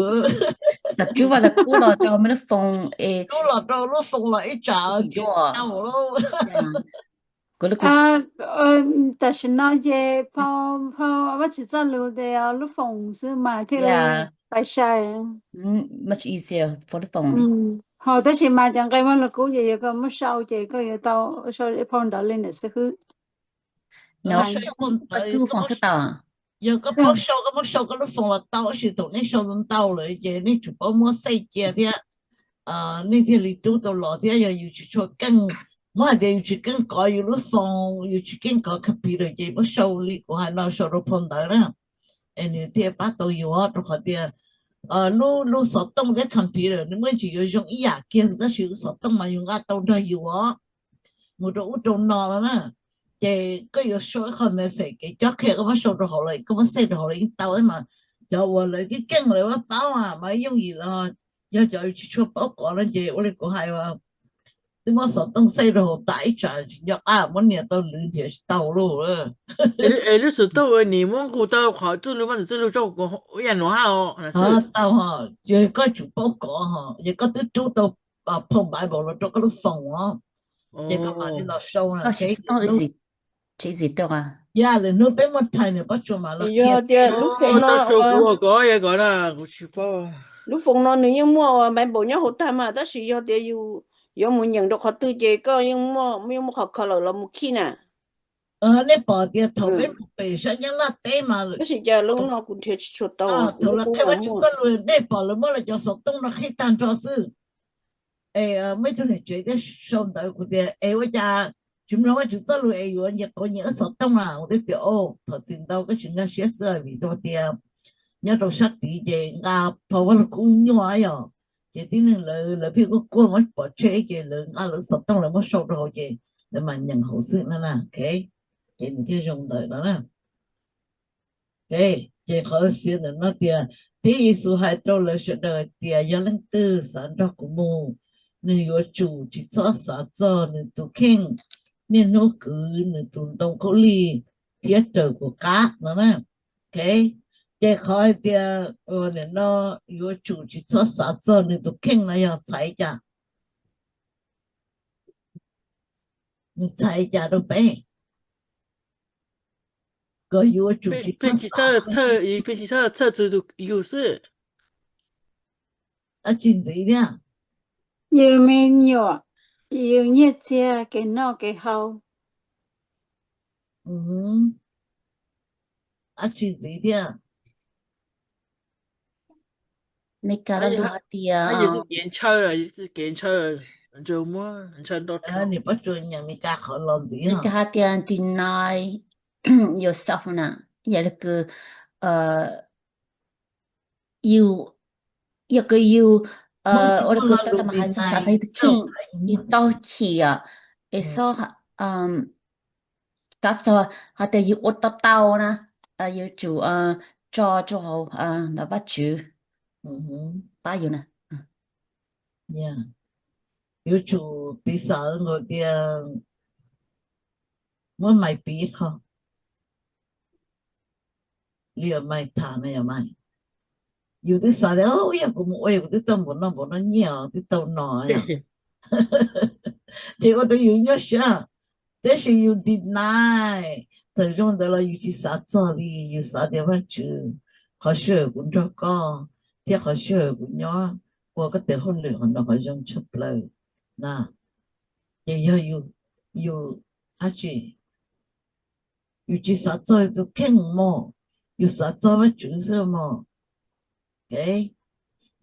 Los rub vaj lug kub los rau lub phone es, rub los rau lub phone los ib tsam tsis tau lawm. Tam sim no ces phau, phau Vajtswv txoj lus ces lub phone xwb mas thiaj li pais sai. Ho tab sis mas cov nqe vaj lug kub ces yog koj muab sau ces koj yuav tau sau phau ntawd li ntawd xwb hwb. Yog koj paub sau koj muab sau koj lub phone los tau, tab sis thaum nej sau ntau ntau lawm ces nej tsum paub muab save cia thiab, nej thiaj li rub tau los thiab. Yog yus tsis tshua keej, muab hais tias yus tsis keej kov yus lub phone, yus tsis keej kov computer ces muab sau li kuv hais no, sau rau phau ntawv na, es nws thiaj pab tau yus, rau qhov tias lub, lub xov tooj thiab computer nws muaj tsis yuav zoo ib yam kiag, tab sis lub xov tooj mas yus nqa tau nrog yus os, mus rau ub rau no no na. Ces koj yuav sau ib qho message kev cob qhia koj muab sau rau hauv lawm, koj muab save rau hauv lawm yeej tau mas. Cov uas lawv keej keej lawv muab paub mas yooj yim los, yog cov tsis tshua paub kov no ces ua li kuv hais, twb muab xov tooj save rau hauv tas ib tsam tsis nco qab muab nias tau lwv nrhiav tsis tau lauj. Es lub xov tooj ua nim muab nqus tau qhov txuj lug, vaj ntxwv txuj lug rau ib yam nuav hab os. Tau hos, yog koj tsum paub kov hos, yog koj twb rub tau phau Bible los rau koj lub phone os, ces koj mam li los sau na. Yog lwm hnub peb muaj time nws pob tsuas mam los qhia. Yog tias lub phone no, kuv tsis paub, lub phone no nws yeej muaj Bible nyob hauv tag mas, tab sis yog tias yus yuav mus nyeem rau qhov twg ces koj yeej muaj, yeej muaj qhov color los mus khij na. Nej pom tias thaum peb mus pem sab Nyab Laj teb mas, tab sis cas lub no kuv nrhiav tsis tshua tau, thaum lawv qhia Vajtswv txoj lus nej pom lawv muab lawv cov xov tooj no qhib tag nrho xwb. Es muaj ib tug niam tsev thiaj sau ntawv kuv tias, es ua cas tsis mloog Vajtswv txoj lus es yuav nyias quav nyias wb xov tooj na? Kuv thiaj tias, o, thov txim ntau, koj tsis nkag siab xwb, vim rau tias nyob rau sab tid ces nqa phau Vaj Lug Kub nyuaj yom. Ces tib neeg lawv, lawv pheej kuaj kuaj muab pov tseg ces lawv nqa lawv xov tooj lawv muab sau rau hauv ces lawv mam nyeem hauv xwb no na. Ces nws thiaj zoo ntawd no na. Ces qhov xiav ntawm no tias, thiab Yexus hais rau lawv sawv daws hais tias, yog leej twg xav nrog kuv mus, nws yuav tsum tsis txhob xav txog nws tus kheej, niaj hnub kwv nws tus ntoo khaub lig thiab raws kuv qab no na. Ces qhov hais tias, nim no yuav tsum tsis txhob xav txog nws tus kheej no yog txhais cas? Nws txhais cas rau peb? Kom yuav tsum tsis txhob, peb tsis txhob txhawj txog yus xwb. Dab tsi ntxiv thiab? Yus me nyuam, yus nyiaj txiag, kev noj kev haus. Dab tsi ntxiv thiab? Meskas lus hais tias, kev ntshaw, kev ntshaw, ntshaw muab ntshaw nrog, niam pob tsuas nyeem Meskas qhov los ntxiv, Meskas hais tias deny yourself na, yog li kws yus, yog kws yus ua li kws tau mas hais txog xav txog yus tus kheej, yus tau chim es xob kav txog hais tias yus ua tau tau na, yuav tsum tso rau hauv ntawm Vajtswv pab yus na. Yuav tsum piv xav nkaus tias muab mais piv qho li mais tham na, yog mais, yus twb xav tias yog kuv mus ua kuv twb tau npaum no npaum no nyiaj os, twb tau no, ces ua rau yus nyuaj siab. Tab sis yus deny, txawm zoo ntawd los yus tsis xav txog li, yus xav tias Vajtswv, qhov sij hawm kuv nrog koj thiab qhov sij hawm kuv nyob ua koj tes hauj lwm qhov no qhov zoo tshaj plaws na. Ces yog yus, yus dab tsi, yus tsis xav txog yus tus kheej mog, yus xav txog Vajtswv xwb mog.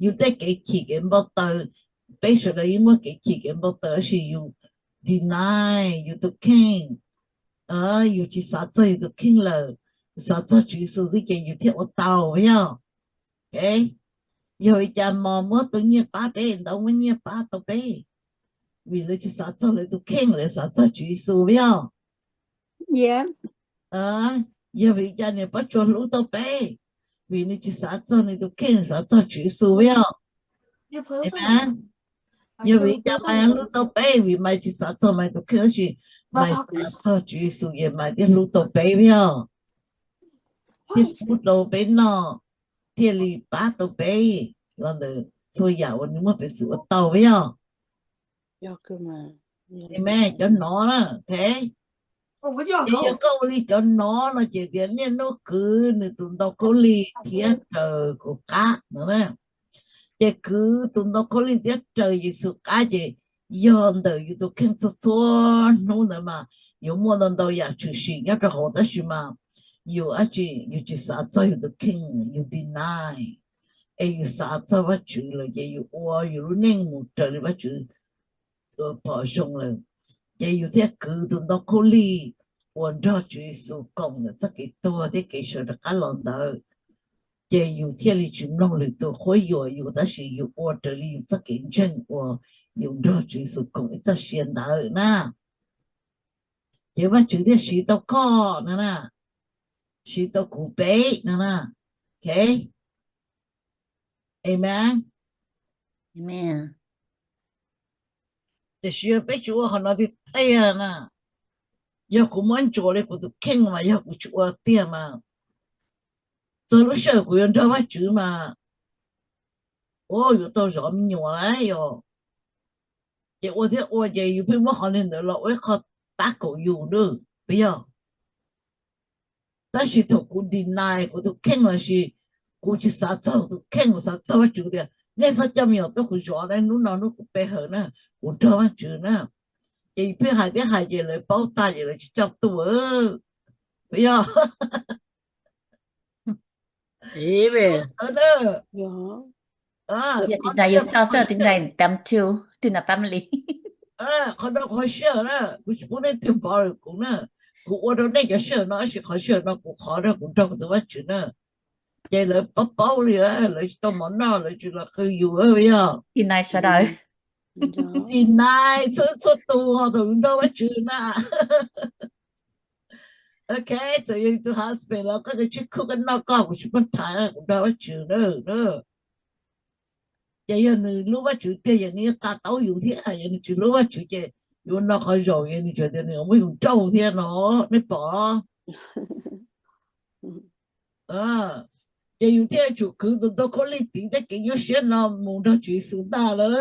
Yus tej kev chim kev npau taws, peb sawv daws yeej muaj kev chim kev npau taws tab sis yus deny yus tus kheej, yus tsis xav txog yus tus kheej lawm, yus xav txog Tswv Yexus xwb ces yus thiaj ua tau yog. Yog vim li cas mos muab tus nyiaj pab peb, ntawd muab nyiaj pab tau peb? Vim lawv tsis xav txog lawv tus kheej, lawv xav txog Tswv Yexus yog. Yog vim li cas niam Pob Tsuas hlub tau peb? Vim nws tsis xav txog nws tus kheej, nws xav txog Tswv Yexus yog. Yog vim li cas Maiv hlub tau peb? Vim Maiv tsis xav txog Maiv tus kheej tab sis Maiv xav txog Tswv Yexus ces Maiv thiaj hlub tau peb yog, thiaj pub rau peb noj, thiaj li pab tau peb los ntawm txhua yam uas nws muaj peev xwm ua tau yog. Cov nov na, ces yog koj ua li cov nov no ces tias niaj hnub kwv nws tus ntoo khaub lig thiab raws kuv qab no na. Ces kwv tus ntoo khaub lig thiab raws Yexus qab ces yog ntawm yus tus kheej txhua txhua hnub ntawd mas yuav muaj ntau ntau yam tshwm sim nyob rau hauv tab sis mas yus dab tsi, yus tsis xav txog yus tus kheej, yus deny, es yus xav txog Vajtswv lawm ces yus ua yus lub neej mus raws li Vajtswv pom zoo lawm, ces yus thiaj kwv tus ntoo khaub lig uas nrog Tswv Yexus koom ntawm txoj kev tuag thiab kev sawv rov qab los ntawd. Ces yus thiaj li tsis mloog lwm tus qhuab yuam yus tab sis yus ua raws li yus txoj kev ntseeg uas yus nrog Tswv Yexus koom ib txoj sia ntawd na. Ces Vajtswv thiaj siv tau koj no na, siv tau kuv peb no na. Ok, amen. Tiam sis yog peb tsis ua qhov no tiag tiag na, yog kuv muab ntsuas li kuv tus kheej mas yog kuv tsis ua tiag mas txog lub sij hawm kuv yuav nrog Vajtswv mas, ua yuav tau zov me nyuam lawm yog. Ces ua thiab ua ces yus pheej muab qhov li ntawd los ua ib qho pab kaum yus na, puas yog? Tab sis thaum kuv deny kuv tus kheej lossis kuv tsis xav txog tus kheej, kuv xav txog Vajtswv tias nej txhob coj me nyuam tuaj kuv zov na, hnub no hnub kuv pe hawm na, kuv nrog Vajtswv na. Ces yus pheej hais thiab hais ces lawv paub tag ces lawv tsis coj tuaj, puas yog? Yog, tig nais yus xaus xwb, tig nais tam tu, tig nais pab li. Qhov no kuv qhov sij hawm na, kuv tsis pub nej twg npov lwm kuv na. Kuv ua rau nej cov sij hawm no tab sis qhov sij hawm no kuv qhov rau kuv nrog kuv tus Vajtswv na. Ces lawv paub paub li, lawv tsis tau mov noj lawv tsis los qw yus yog. Tig nais sawv daws. Tig nais txhua txhua tus ho thaum yus nrog Vajtswv na. Ok, txawm yog yus tus husband los koj kav tsij khwb koj noj koj, kuv tsis muaj thav, kuv nrog Vajtswv na. Ces yog nws hlub Vajtswv tiag ces nws yeej qa taub yus thiab, yog nws tsis hlub Vajtswv ces yus ua no qhov zaum ces nws tsuas tias nws muab yus nrauj thiab no, nej pom. Ces yus thiaj tsum kwv tus ntoo khaub lig tiv tej kev nyuaj siab no mus nrog Tswv Yexus ntag lawm.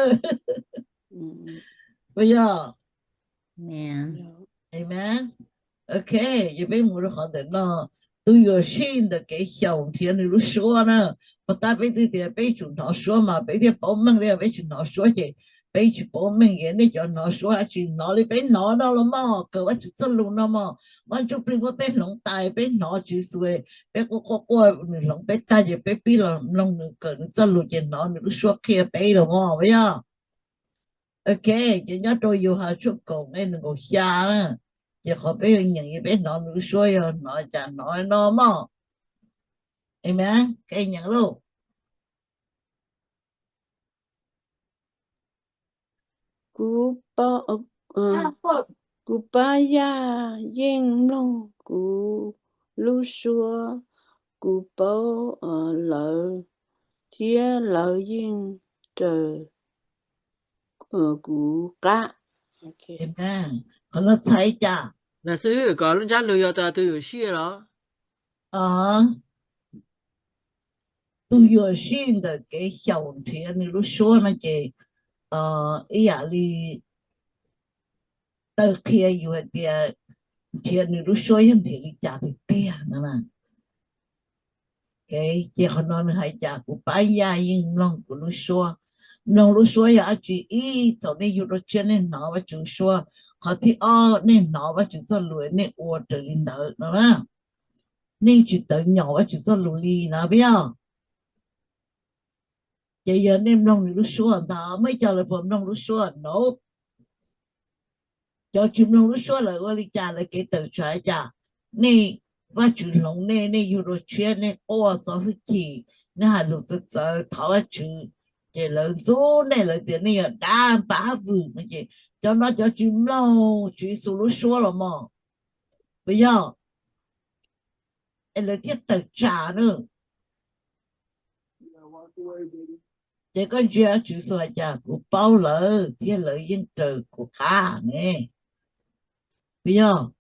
Puas yog? Amen. Ok, yog peb mus rau qhov ntawm no, tus yuam sij ntawm kev xyaum nrhiav nws lub suab na. Puag ta peb twb tias peb tsum hnov suab mas peb thiaj paub meej li, peb tsis hnov suab ces peb tsis paub meej. Ces nej cov hnov suab tsis hnov li peb hnov no los mog, kawm Vajtswv txoj lus no mog, Vaj Ntsuj Plig muab peb hloov tais, peb hnov Tswv Yexus, peb quaj quaj quaj nws hloov peb tag ces peb pib los mloog nws, kawm nws txoj lus ces hnov nws lub suab qhia peb los mog, puas yog? Ok, ces nyob rau Yauhas tshooj kaum nqe nees nkaum xya na, ces qhov peb yuav nyeem es peb hnov nws lub suab yog hnov cas hnov no mog. Amen, koj nyeem lauj. Kuv, kuv pab yaj yeej mloog kuv lub suab, kuv paub lawv thiab lawv yeej raws kuv qab. Qhov no txhais cas? Lawv xwb kom lub ntsab lus yog tas tus yuam sij los? Tus yuam sij ntawm kev xyaum nrhiav nws lub suab no ces ib yam li taw qhia yus hais tias nrhiav nws lub suab yog nrhiav li cas tiag tiag no na. Ces qhov no nws hais cas, kuv pab yaj yeej mloog kuv lub suab, Mloog lub suab yog dab tsi? Ib, thaum nej yug dua tshiab nej hnov Vajtswv suab. Qhov thib ob, nej hnov Vajtswv txoj lus nej ua raws li ntawd no na. Nej tsis tawv nyom Vajtswv txoj lus li no puas yog? Ces yog nej mloog nws lub suab ntag, muaj ib co lawv puas mloog lub suab? No. Cov tsis mloog lub suab lawv ua li cas, lawv kev tawm tsam li cas? Nej, Vajtswv hloov nej, nej yug dua tshiab, nej quaj txo hwj chim, nej hais lus txawv txawv thov Vajtswv, ces lawv ntxub nej, lawv tias nej yog dab npab vwm no ces cov no cov tsis mloog Tswv Yexus lub suab los mog, puas yog? Es lawv thiaj tawm tsam na. Ces koj ntsia Tswv Yexus hais cas? Kuv paub lawv thiab lawv yeej raws kuv qab ne, puas yog?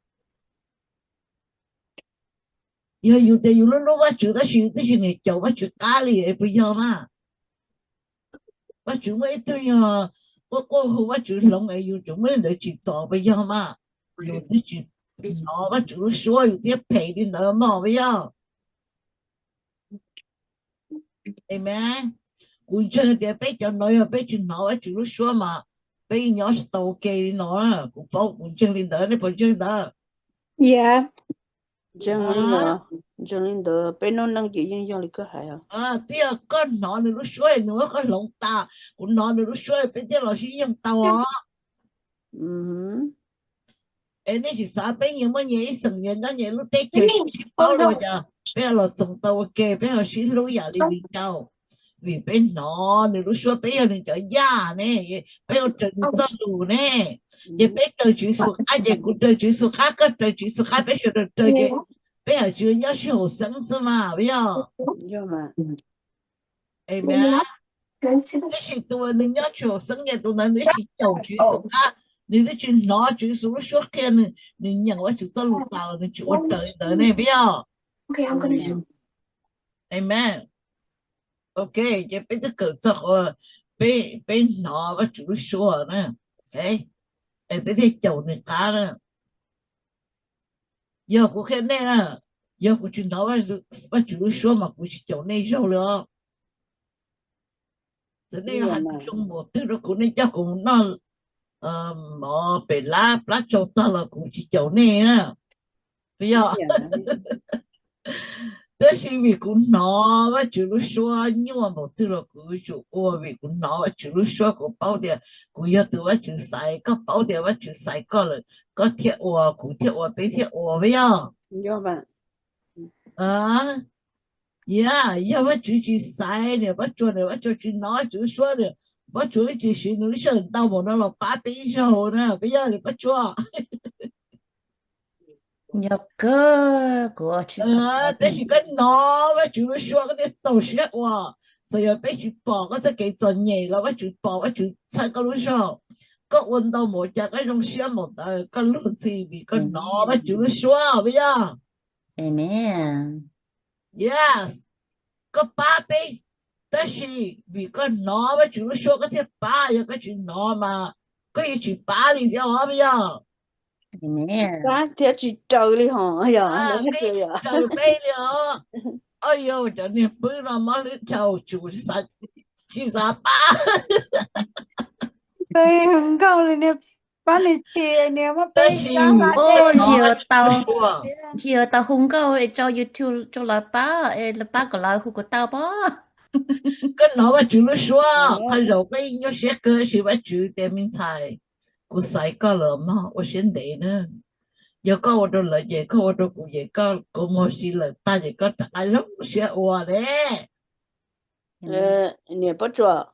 Yog yus tias yus hlub hlub Vajtswv tab sis yus twb tsis niam caum Vajtswv qab li es puas yog mas? Vajtswv muaj ib tug yog quaj quaj hu Vajtswv hloov es yus tseem muab li ntawd tsim txom puas yog mas? Yus twb tsis hnov Vajtswv lub suab yus thiaj phem li ntawd mog puas yog? Amen. Kuv ntseeg tias peb cov no yog peb tsis hnov Vajtswv lub suab mas peb nyob tsis tau ua ke li no. Kuv paub, kuv ntseeg li ntawd, nej puas ntseeg ntawd? Ntseeg li ntawd, peb noob neej ces yeej yog li koj hais. Twb yog koj hnov nws lub suab nws muab koj hloov tas, kuv hnov nws lub suab peb thiaj los sib yoog tau os. Es nej tsis xav peb nyias muaj nyias ib xeem nyias nyob nyias lub teb chaws, tsis paub luag cas peb ho los txoos tau ua ke, peb ho sib hlub yam li viv ncaus. Vim peb hnov nws lub suab, peb yog nws cov yaj ne, peb ua raws nws txoj lus ne. Ces peb raws Tswv Yexus qab, ces kuv raws Tswv Yexus qab, koj raws Tswv Yexus qab, peb sawv daws raws ces peb yawm tsis nyob sib haum xeeb xwb mas puas yog? Amen. Tab sis tus uas nws nyob tsis haum xeeb ces tus ntawd nws twb tsis caum Tswv Yexus qab, nws twb tsis hnov Tswv Yexus lub suab qhia nws, nws nyeem Vajtswv txoj lus tas los nws tsis ua raws li ntawd ne puas yog? Amen. Ok, ces peb twb kawm txog qhov peb, peb hnov Vajtswv lub suab na, es peb thiaj caum nws qab na. Yog kuv qhia nej na, yog kuv tsis hnov Vajtswv lub suab mas kuv tsis caum nej zaug li os. Txawm nej yuav hais zoo npaum twg rau kuv, nej coj kuv mus noj mov pem lab plab tsau tag los kuv tsis caum nej na. Puas yog? Tab sis vim kuv hnov Vajtswv lub suab nyuaj npaum twg los kuv yuav tsum ua, vim kuv hnov Vajtswv lub suab, kuv paub tias kuv yog tus Vajtswv xaiv, koj paub tias Vajtswv xaiv koj lawm, koj thiaj ua, kuv thiaj ua, peb thiaj ua, puas yog? Yog, yog Vajtswv tsis xaiv niam Pob Tsuas, niam Pob Tsuas tsis hnov Vajtswv lub suab, niam Pob Tsuas twb tsis siv nws lub sij hawm ntau npaum no los pab peb ib zaug na, puas yog niam Pob Tsuas? Yog kawg, kuv tsis, tab sis koj hnov Vajtswv lub suab koj thiaj txaus siab ua. Txawm yog peb tsis pom koj txoj kev txom nyem los Vajtswv pom, Vajtswv txhawb koj lub zog. Koj ua ntau npaum cas koj zoo siab npaum ntawd, koj luag ntxhi vim koj hnov Vajtswv lub suab, puas yog? Amen. Yes, koj pab peb, tab sis vim koj hnov Vajtswv lub suab koj thiaj pab, yog koj tsis hnov mas koj yuav tsis pab li thiab os, puas yog? Pab thiab tsis raws li hos, yog, koj tsis raws peb li os. Au yau, cov niag pwb no mob hlwb dhau, tsis xav pab. Peb hu nkauj li niag pab niag tsis niag muab peb tab sis tsis yuav tau hu nkauj es tso YouTube rau lawv pab es lawv pab kom lawv hu kuv tau pob. Koj hnov Vajtswv lub suab, qhov zaum koj yeej nyuaj siab kawg, tab sis Vajtswv tias me ntxhais, kuv xaiv koj lawm mog, ua siab ntev na. Yog koj ua rau lawv ces koj ua rau kuv ces koj, kuv mus si lawm tag ces koj rov qab zoo siab ua ne. Niam Pob Tsuas,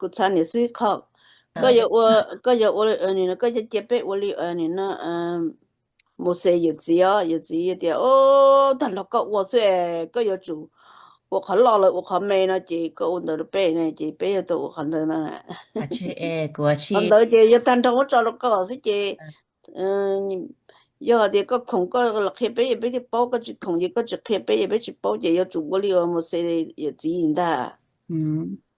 kuv txhais niam xib qho, koj yuav ua, koj yuav ua, koj yuav cia peb ua li no, Mauxes yawm txiv os, yawm txiv tias, o, tag nrho koj ua xwb, koj yuav tsum ua qhov loj lawv ua qhov me no ces koj ua ntawd rau peb ne, ces peb yuav tau ua qhov ntawd no. Qhov ntawd ces yuav tag nrho muab tso rau koj xwb ces yog tias koj khoom koj los qhia peb es peb thiaj paub, koj tsis khoom ces koj tsis qhia peb es peb tsis paub ces yuav tsum ua li uas Mauxes yawm txiv ntag.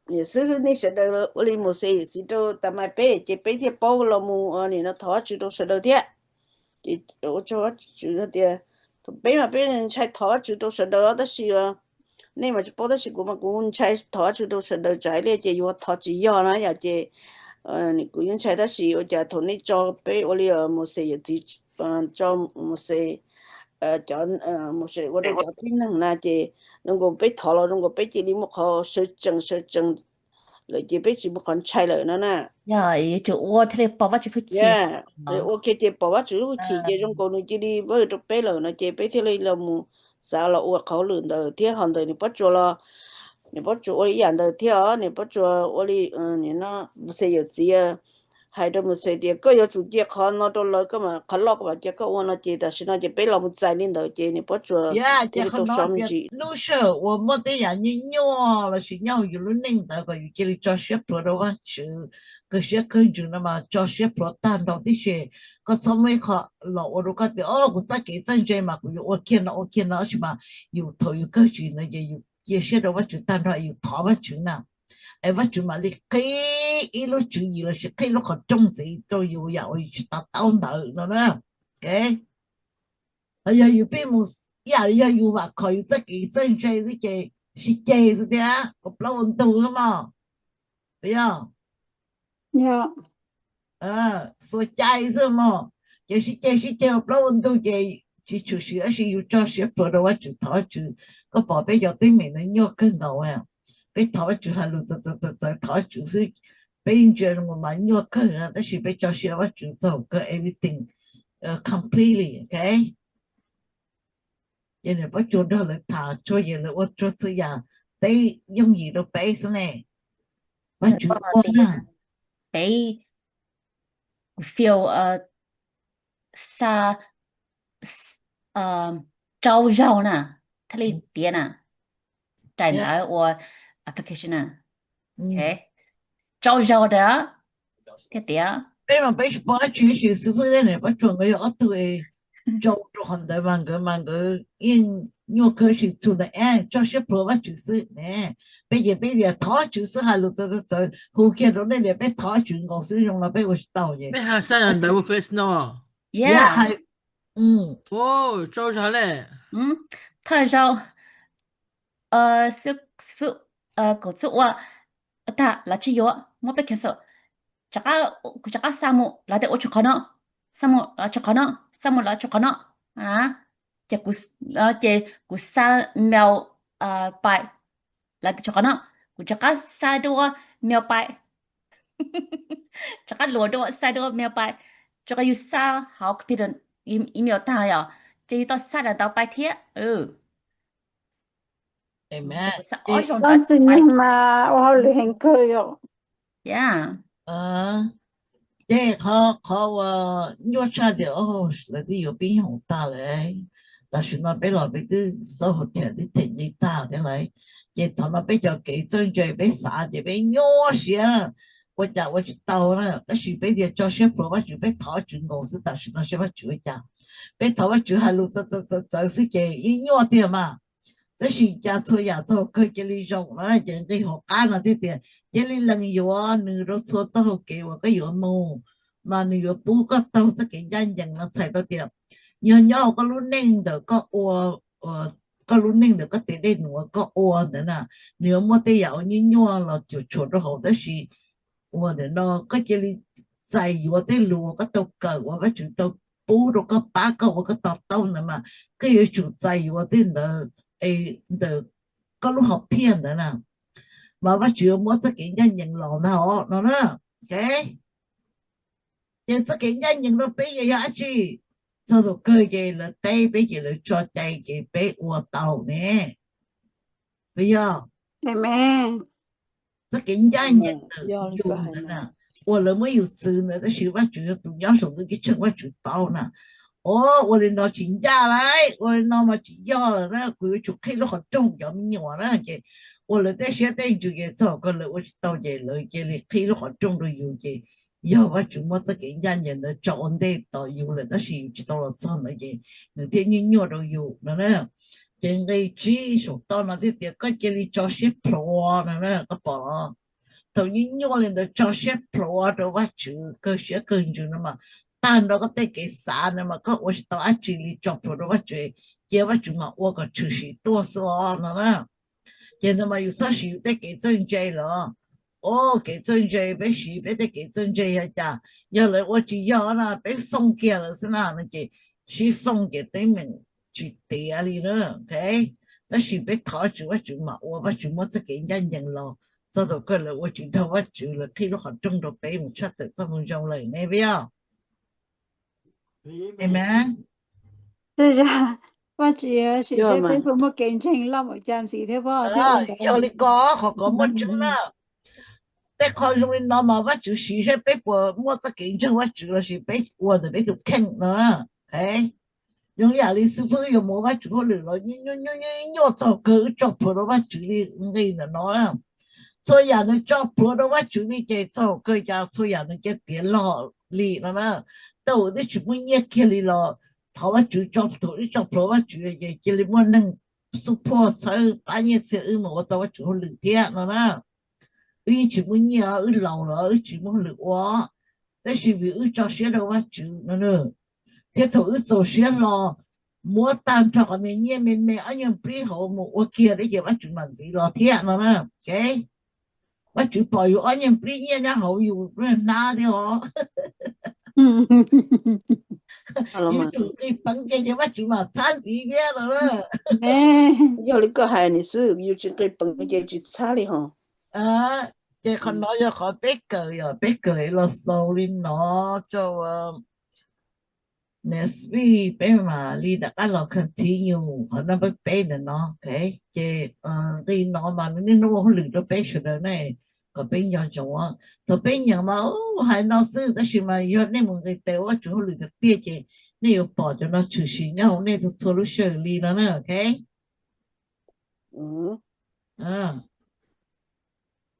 Niam xib hwb nej sawv daws ua li Mauxes yawm txiv rau tas mas peb ces peb thiaj paub los mus nim no thov Vajtswv rau sawv daws thiab. Ces ua rau Vajtswv tias, thaum peb mas peb ntshai thov Vajtswv rau sawv daws tab sis nej mas tsis paub tab sis kuv mas kuv ntshai thov Vajtswv rau sawv daws tsam ib pliag ces yuav thov tsis yog na yom ces kuv yeej ntshai tab sis ua cas thaum nej tso peb ua li Mauxes yawm txiv tso Mauxes cov Mauxes ua rau cov tib neeg na ces zoo nkaus peb thov los zoo nkaus peb cia li muaj qhov sawv tsees sawv tsees lawm ces peb tsis muaj qhov ntshai lawm no na. Yuav tsum ua thiaj li pom Vajtswv hwj chim. Ua kiag ces pom Vajtswv lub hwj chim ces zoo nkaus nws cia li vawj rau peb lawm no ces peb thiaj li los mus xav los ua qhov lwm ntawd thiab ho ntawm niam Pob Tsuas los niam Pob Tsuas ua ib yam ntawd thiab os. Niam Pob Tsuas ua li Mauxes yawm txiv hais rau Mauxes tias koj yuav tsum cia qhov no rau lawv, koj mas qhov loj koj mam cia koj ua no ces tam sim no ces peb los mus txais li ntawd ces niam Pob Tsuas cia li tau sov me ntsis. Lub sij hawm uas muaj tej yam nyuaj nyuaj lossis nyob hauv yus lub neej ntawd kom yus cia li tso siab plhuav rau Vajtswv, kawg siab kawg ntsws no mas tso siab plhuav tag nrho tib si. Koj txhob muaj ib qho los ua rau koj tias o kuv txoj kev txawj ntse mas kuv yuav ua kiag no ua kiag no tab sis mas yus thaum yus kawg tsis ntawd ces yus cia siab rau Vajtswv tag nrho yus thov Vajtswv na, es Vajtswv mam li qhib ib lub tswv yim lossis qhib lub qhov rooj ntxiv rau yus yam uas yus tsis to taub ntawd no na. Ho yog yus pheej mus ib yam li yog yus vam khom yus txoj kev txawj ntse xwb ces sib ceg xwb thiab ua plaub ua ntug xwb mog. Puas yog? Xuas cai xwb mog. Ces sib ceg sib ceg ua plaub ua ntug ces tsis tshwm sim tab sis yus tso siab plhuav rau Vajtswv thov Vajtswv. Koj pom peb cov teeb meem ntawd nyuaj kawg nkaus. Peb thov Vajtswv hais lus txawv txawv thov Vajtswv xwb, peb yeej ntsia mas nyuaj kawg tab sis peb tso siab Vajtswv txog kawg everything completely, ok. Ces niam Pob Tsuas nrog lawv tham tsuag ces lawv ua tsuag txhua yam, teb yooj yim rau peb xwb ne. Vajtswv ua na. Peb, kuv feel xa rau zaug na, thiaj li tiav na, rais ntawv ua application na. Rau zaug ntawd thiaj tiav. Peb mas peb tsis paub dab tsi tab sis xib fwb thiab niam Pob Tsuas nkawd yog ob tug es rau rau qhov ntawd mas nkawd mas nkawd yeej nyuaj kawg tab sis txhua ntawd es tso siab plhuav Vajtswv xwb ne. Peb ces peb tias thov Vajtswv xwb hais lus txawv txawv txawv hu kiag rau nej tias peb thov Vajtswv nkaus xwb zoo no peb ua tsis tau ces. Peb hais xa ntawv ua Fresno. Thawj zaug, xib fwb, kuv xub ua tag lawv tsis yuav muab peb cancel. Kuv rov qab xa mus lawv tias ua tsis qhov no, xa mus lawv tsis qhov no, xa mus lawv tsis qhov no. Ces kuv xa mail pais, lawv tias tsis qhov no, kuv rov qab xa dua mail pais, rov qab luam dua xa dua mail pais, rau qhov yus xa hauv computer email tag yom, ces yus tau xa daim ntawv pais thiab. Ntxwg Nyug mas ua hauj lwm heev kawg yom. Ces qhov uas nyuaj tshaj tias lawv twb yuav pib nyob hauv tag lawm, tam sim no peb los peb twb xauj hauv thiam twb them nqi tag thiab lawm, ces thaum no peb cov kev txawj ntse peb xav ces peb nyuaj siab, ua cas ua tsis tau na, tab sis peb tias tso siab plhuav Vajtswv, peb thov Vajtswv nkaus xwb tam sim no seb Vajtswv ua cas. Peb thov Vajtswv hais lus txawv txawv txawv xwb ces yeej nyuaj tiag mas. Tab sis cas txhua yam txog kawg cia li zoo na, ces nqi hauv qab no thiaj tias cia li lees yuav nws rau txhua txoj hau kev uas koj yuav mus, mas nws yuav pub koj taug txoj kev ncaj ncees no txhais tau tias yog nyob hauv koj lub neej ntawm koj ua, koj lub neej ntawm koj tes dej num uas koj ua ntawd na, nws yuav muaj tej yam uas nyuaj nyuaj los cuam tshuam rau hauv tab sis ua ntawm no koj cia li txais yuav tej lus uas koj tau kawm uas Vajtswv tau pub rau koj pab koj ua koj to taub ntawd mas koj yuav tsum txais yuav tej ntawd ntawm koj lub hom phiaj ntawd na, mas Vajtswv yuav muab txoj kev ncaj ncees los ntag os no na. Ces txoj kev ncaj ncees rau peb yog yog dab tsi? Txog thaum kawg ces lawv teb peb ces lawv tso cai ces peb ua tau ne. Puas yog? Txoj kev ncaj ncees ntawm yus ntawd na, uas lawv muab yus txwv ntawd tab sis Vajtswv yog tus nyob saum ntuj ceeb tsheej Vajtswv paub na. O, ua li no tsis ncaj lauj, ua li no mas tsis yog lawm na, kuv yuav tsum qhib lub qhov rooj cov me nyuam na. Ces ua lawv tej siab tej ntsws ces txog kawg lawv ua tsis tau ces lawv cia li qhib lub qhov rooj rau yus ces yog Vajtswv muab txoj kev ncaj ncees ntawd tso ua ntej tos yus lawm tab sis yus tsis tau los txog ntawd ces nws thiaj nyuaj nyuaj rau yus no na. Ces nqi tsib saum toj no thiaj tias koj cia li tso siab plhuav no na, koj pom los? Thaum nyuaj nyuaj li ntawd tso siab plhuav rau Vajtswv kawg siab kawg ntsws no mas tag nrho koj tej kev xav ntawd mas koj ua tsis tau dab tsi li, tso plhuav rau Vajtswv, cia Vajtswv mas ua kom tshwm sim tuaj xwb os no na. Ces ntawd mas yus txhob siv yus tej kev txawj ntse los. Ua kev txawj ntse, peb siv peb tej kev txawj ntse yog cas? Yog lawv ua tsis yog no peb fooj kiag lawv xwb na, no ces sib fooj ces teeb meem tsis tiav li na. Tab sis peb thov Vajtswv, Vajtswv mam ua, Vajtswv muab txoj kev ncaj ncees los. Txog thaum kawg lawv ua tsis raug Vajtswv, lawv qhib lub qhov rooj rau peb mus tshaj tawm txoj moo zoo lawm ne, peb yog. Amen. Tej zaum Vajtswv sim seb peb puas muaj kev ntseeg loj npaum cas ntxiv thiab pob thiab. Yog li ko, qhov kom muaj tseeb na, tej qho zoo li no mas Vajtswv siv seb peb puas muaj txoj kev ntseeg Vajtswv lossis peb ua ntawm peb tus kheej no. Zoo yam li xib fwb yuav mus ua Vajtswv hauj lwm los nyuaj txog kawg, wb tso plhuav rau Vajtswv li nqi ntawm no. Txhua yam nws tso plhuav rau Vajtswv li ces txog kawg cas txhua yam nws cia tiav log li no na. Tau wb twb tsis muaj nyiaj kiag li los thov Vajtswv tso, thaum wb tso plhuav Vajtswv ces cia li muaj neeg xub phuaj txhawb pab nyiaj txiag wb mus ua tau Vajtswv hauj lwm thiab no na. Wb yeej tsis muaj nyiaj, wb laus los wb tsis muaj hauj lwm ua, tab sis vim wb tso siab rau Vajtswv no, thiab thaum wb txaus siab hlo muab tag nrho qhov me nyiaj me me ob nyuag nplib hauv mus ua kiag thiab ces Vajtswv mam ntxiv los thiab no na. Vajtswv pom yus ob nyuag nplib nyiaj nyob hauv yus hnab thiab os. Yus tsum nqis peev ces Vajtswv mam txhab ntxiv thiab no na. Yog li koj hais nim xwb, yus tsis nqis peev ces tsis txhab li hos. Ces qhov no yog qhov peb kawm, yog peb kawm los xaus li no rau next week peb mam li rov qab los continue qhov no peb peb ntawm no. Ces nqi no mas nws niaj hnub ua hauj lwm rau peb sawv daws ne, kom peb nco ntsoov. Thaum peb nyeem mas hais no xwb, tab sis mas yog nej mus nqis tes ua Vajtswv hauj lwm tiag tiag ces nej yuav pom cov no tshwm sim nyob hauv nej txhua txhua lub sij hawm li no na.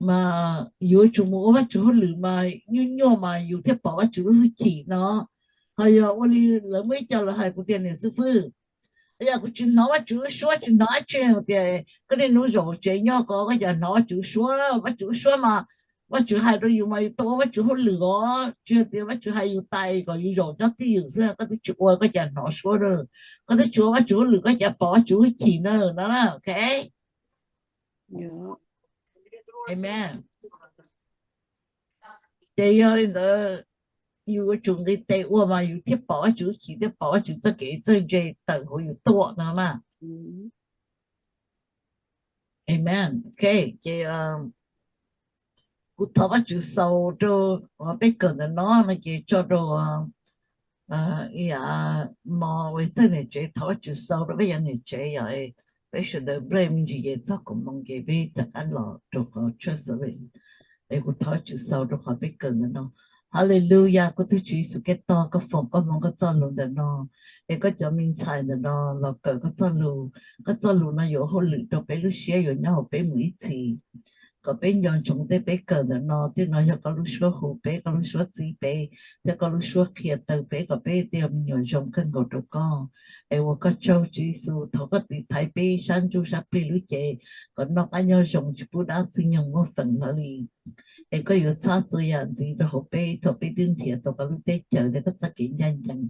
Mas yuav tsum mus ua Vajtswv hauj lwm mas nyuaj nyuaj mas yus thiaj pom Vajtswv lub hwj chim no. Ho yog ua li lawv muaj ib co lawv hais kuv tias, niam xib fwb, yog kuv tsis hnov Vajtswv lub suab, tsis hnov dab tsi tias koj niaj hnub zaum tsev nyob ko koj cas hnov Vajtswv lub suab? Vajtswv lub suab mas Vajtswv hais rau yus mas yus tau ua Vajtswv hauj lwm os, tsis yog tias Vajtswv hais yus tas kom yus zaum nyob twj ywm xwb, koj twb tsis ua koj cas hnov suab na, koj twb tsis ua Vajtswv hauj lwm koj cas pom Vajtswv hwj chim na, no na. Amen. Ces yog li ntawd, yus yuav tsum nqis tes ua mas yus thiaj pom Vajtswv hwj chim, thiaj pom Vajtswv txoj kev txawj ntse tawm hauv yus tuaj no na. Amen. Ok, ces kuv thov Vajtswv xaus rau peb kawm ntawm no no ces tso rau mos ua txawj niam tsev, thov Vajtswv xaus rau peb cov niam tsev, yog peb sawv daws nplej me ntsis ces txog kaum moos ces peb rov qab los rau qhov church service. Es kuv thov Vajtswv xaus rau qhov peb kawm ntawm no. Hallelujah, kuv tus Tswv Yexus Khetos, koj foom koj hmoov koj txoj lus ntawm no, es koj cov me ntxhais ntawm no los kawm koj txoj lus. Koj txoj lus no yuav ua hauj lwm rau peb lub siab, yuav nyob hauv peb mus ib txhis. Kom peb nco ntsoov tej peb kawm ntawm no, tej no yog koj lub suab hu peb, koj lub suab txib peb, thiab koj lub suab qhia taw peb kom peb tej me nyuam zoo kawg nkaus rau koj. Es ua koj tsaug Tswv Yexus, thov koj tiv thaiv peb sab ntsuj sab plig lub cev, kom noj qab nyob zoo tsis pub dab txwg nyoog muab feem hlo li. Es koj yuav txhab txhua yam ntxiv rau hauv peb thaum peb twb nrhiav tau koj lub teb chaws thiab koj txoj kev ncaj ncees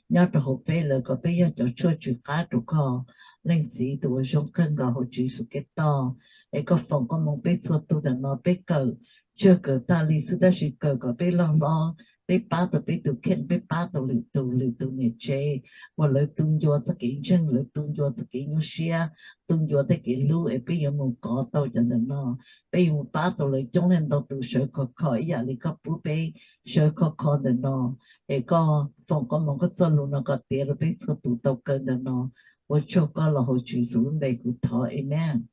nyob rau hauv peb lawm, kom peb yog cov tshuaj tsw qab rau koj, Leej Txiv tus uas zoo kawg nkaus hauv Tswv Yexus Khetos. Es koj foom koj hmoov peb txhua tus ntawm no, peb kawm, tsuas kawm tag li xwb tab sis kawm kom peb loj hlob, peb pab tau peb tus kheej, peb pab tau lwm tus, lwm tus niam tsev, uas lawv tu ncua txoj kev ntseeg, lawv tu ncua txoj kev nyuaj siab, tu ncua tej kev hlub, es peb yuav mus kov tau cov ntawm no, peb yuav mus pab tau lawv coob leej ntau tus sawv khov kho ib yam li koj pub peb sawv khov kho ntawm no. Es koj foom koj hmoov koj txoj lus no kom tiav rau peb txhua tus tau kawm ntawm no. Ua tsaug koj los hauv Tswv Yexus lub npe kuv thov, amen.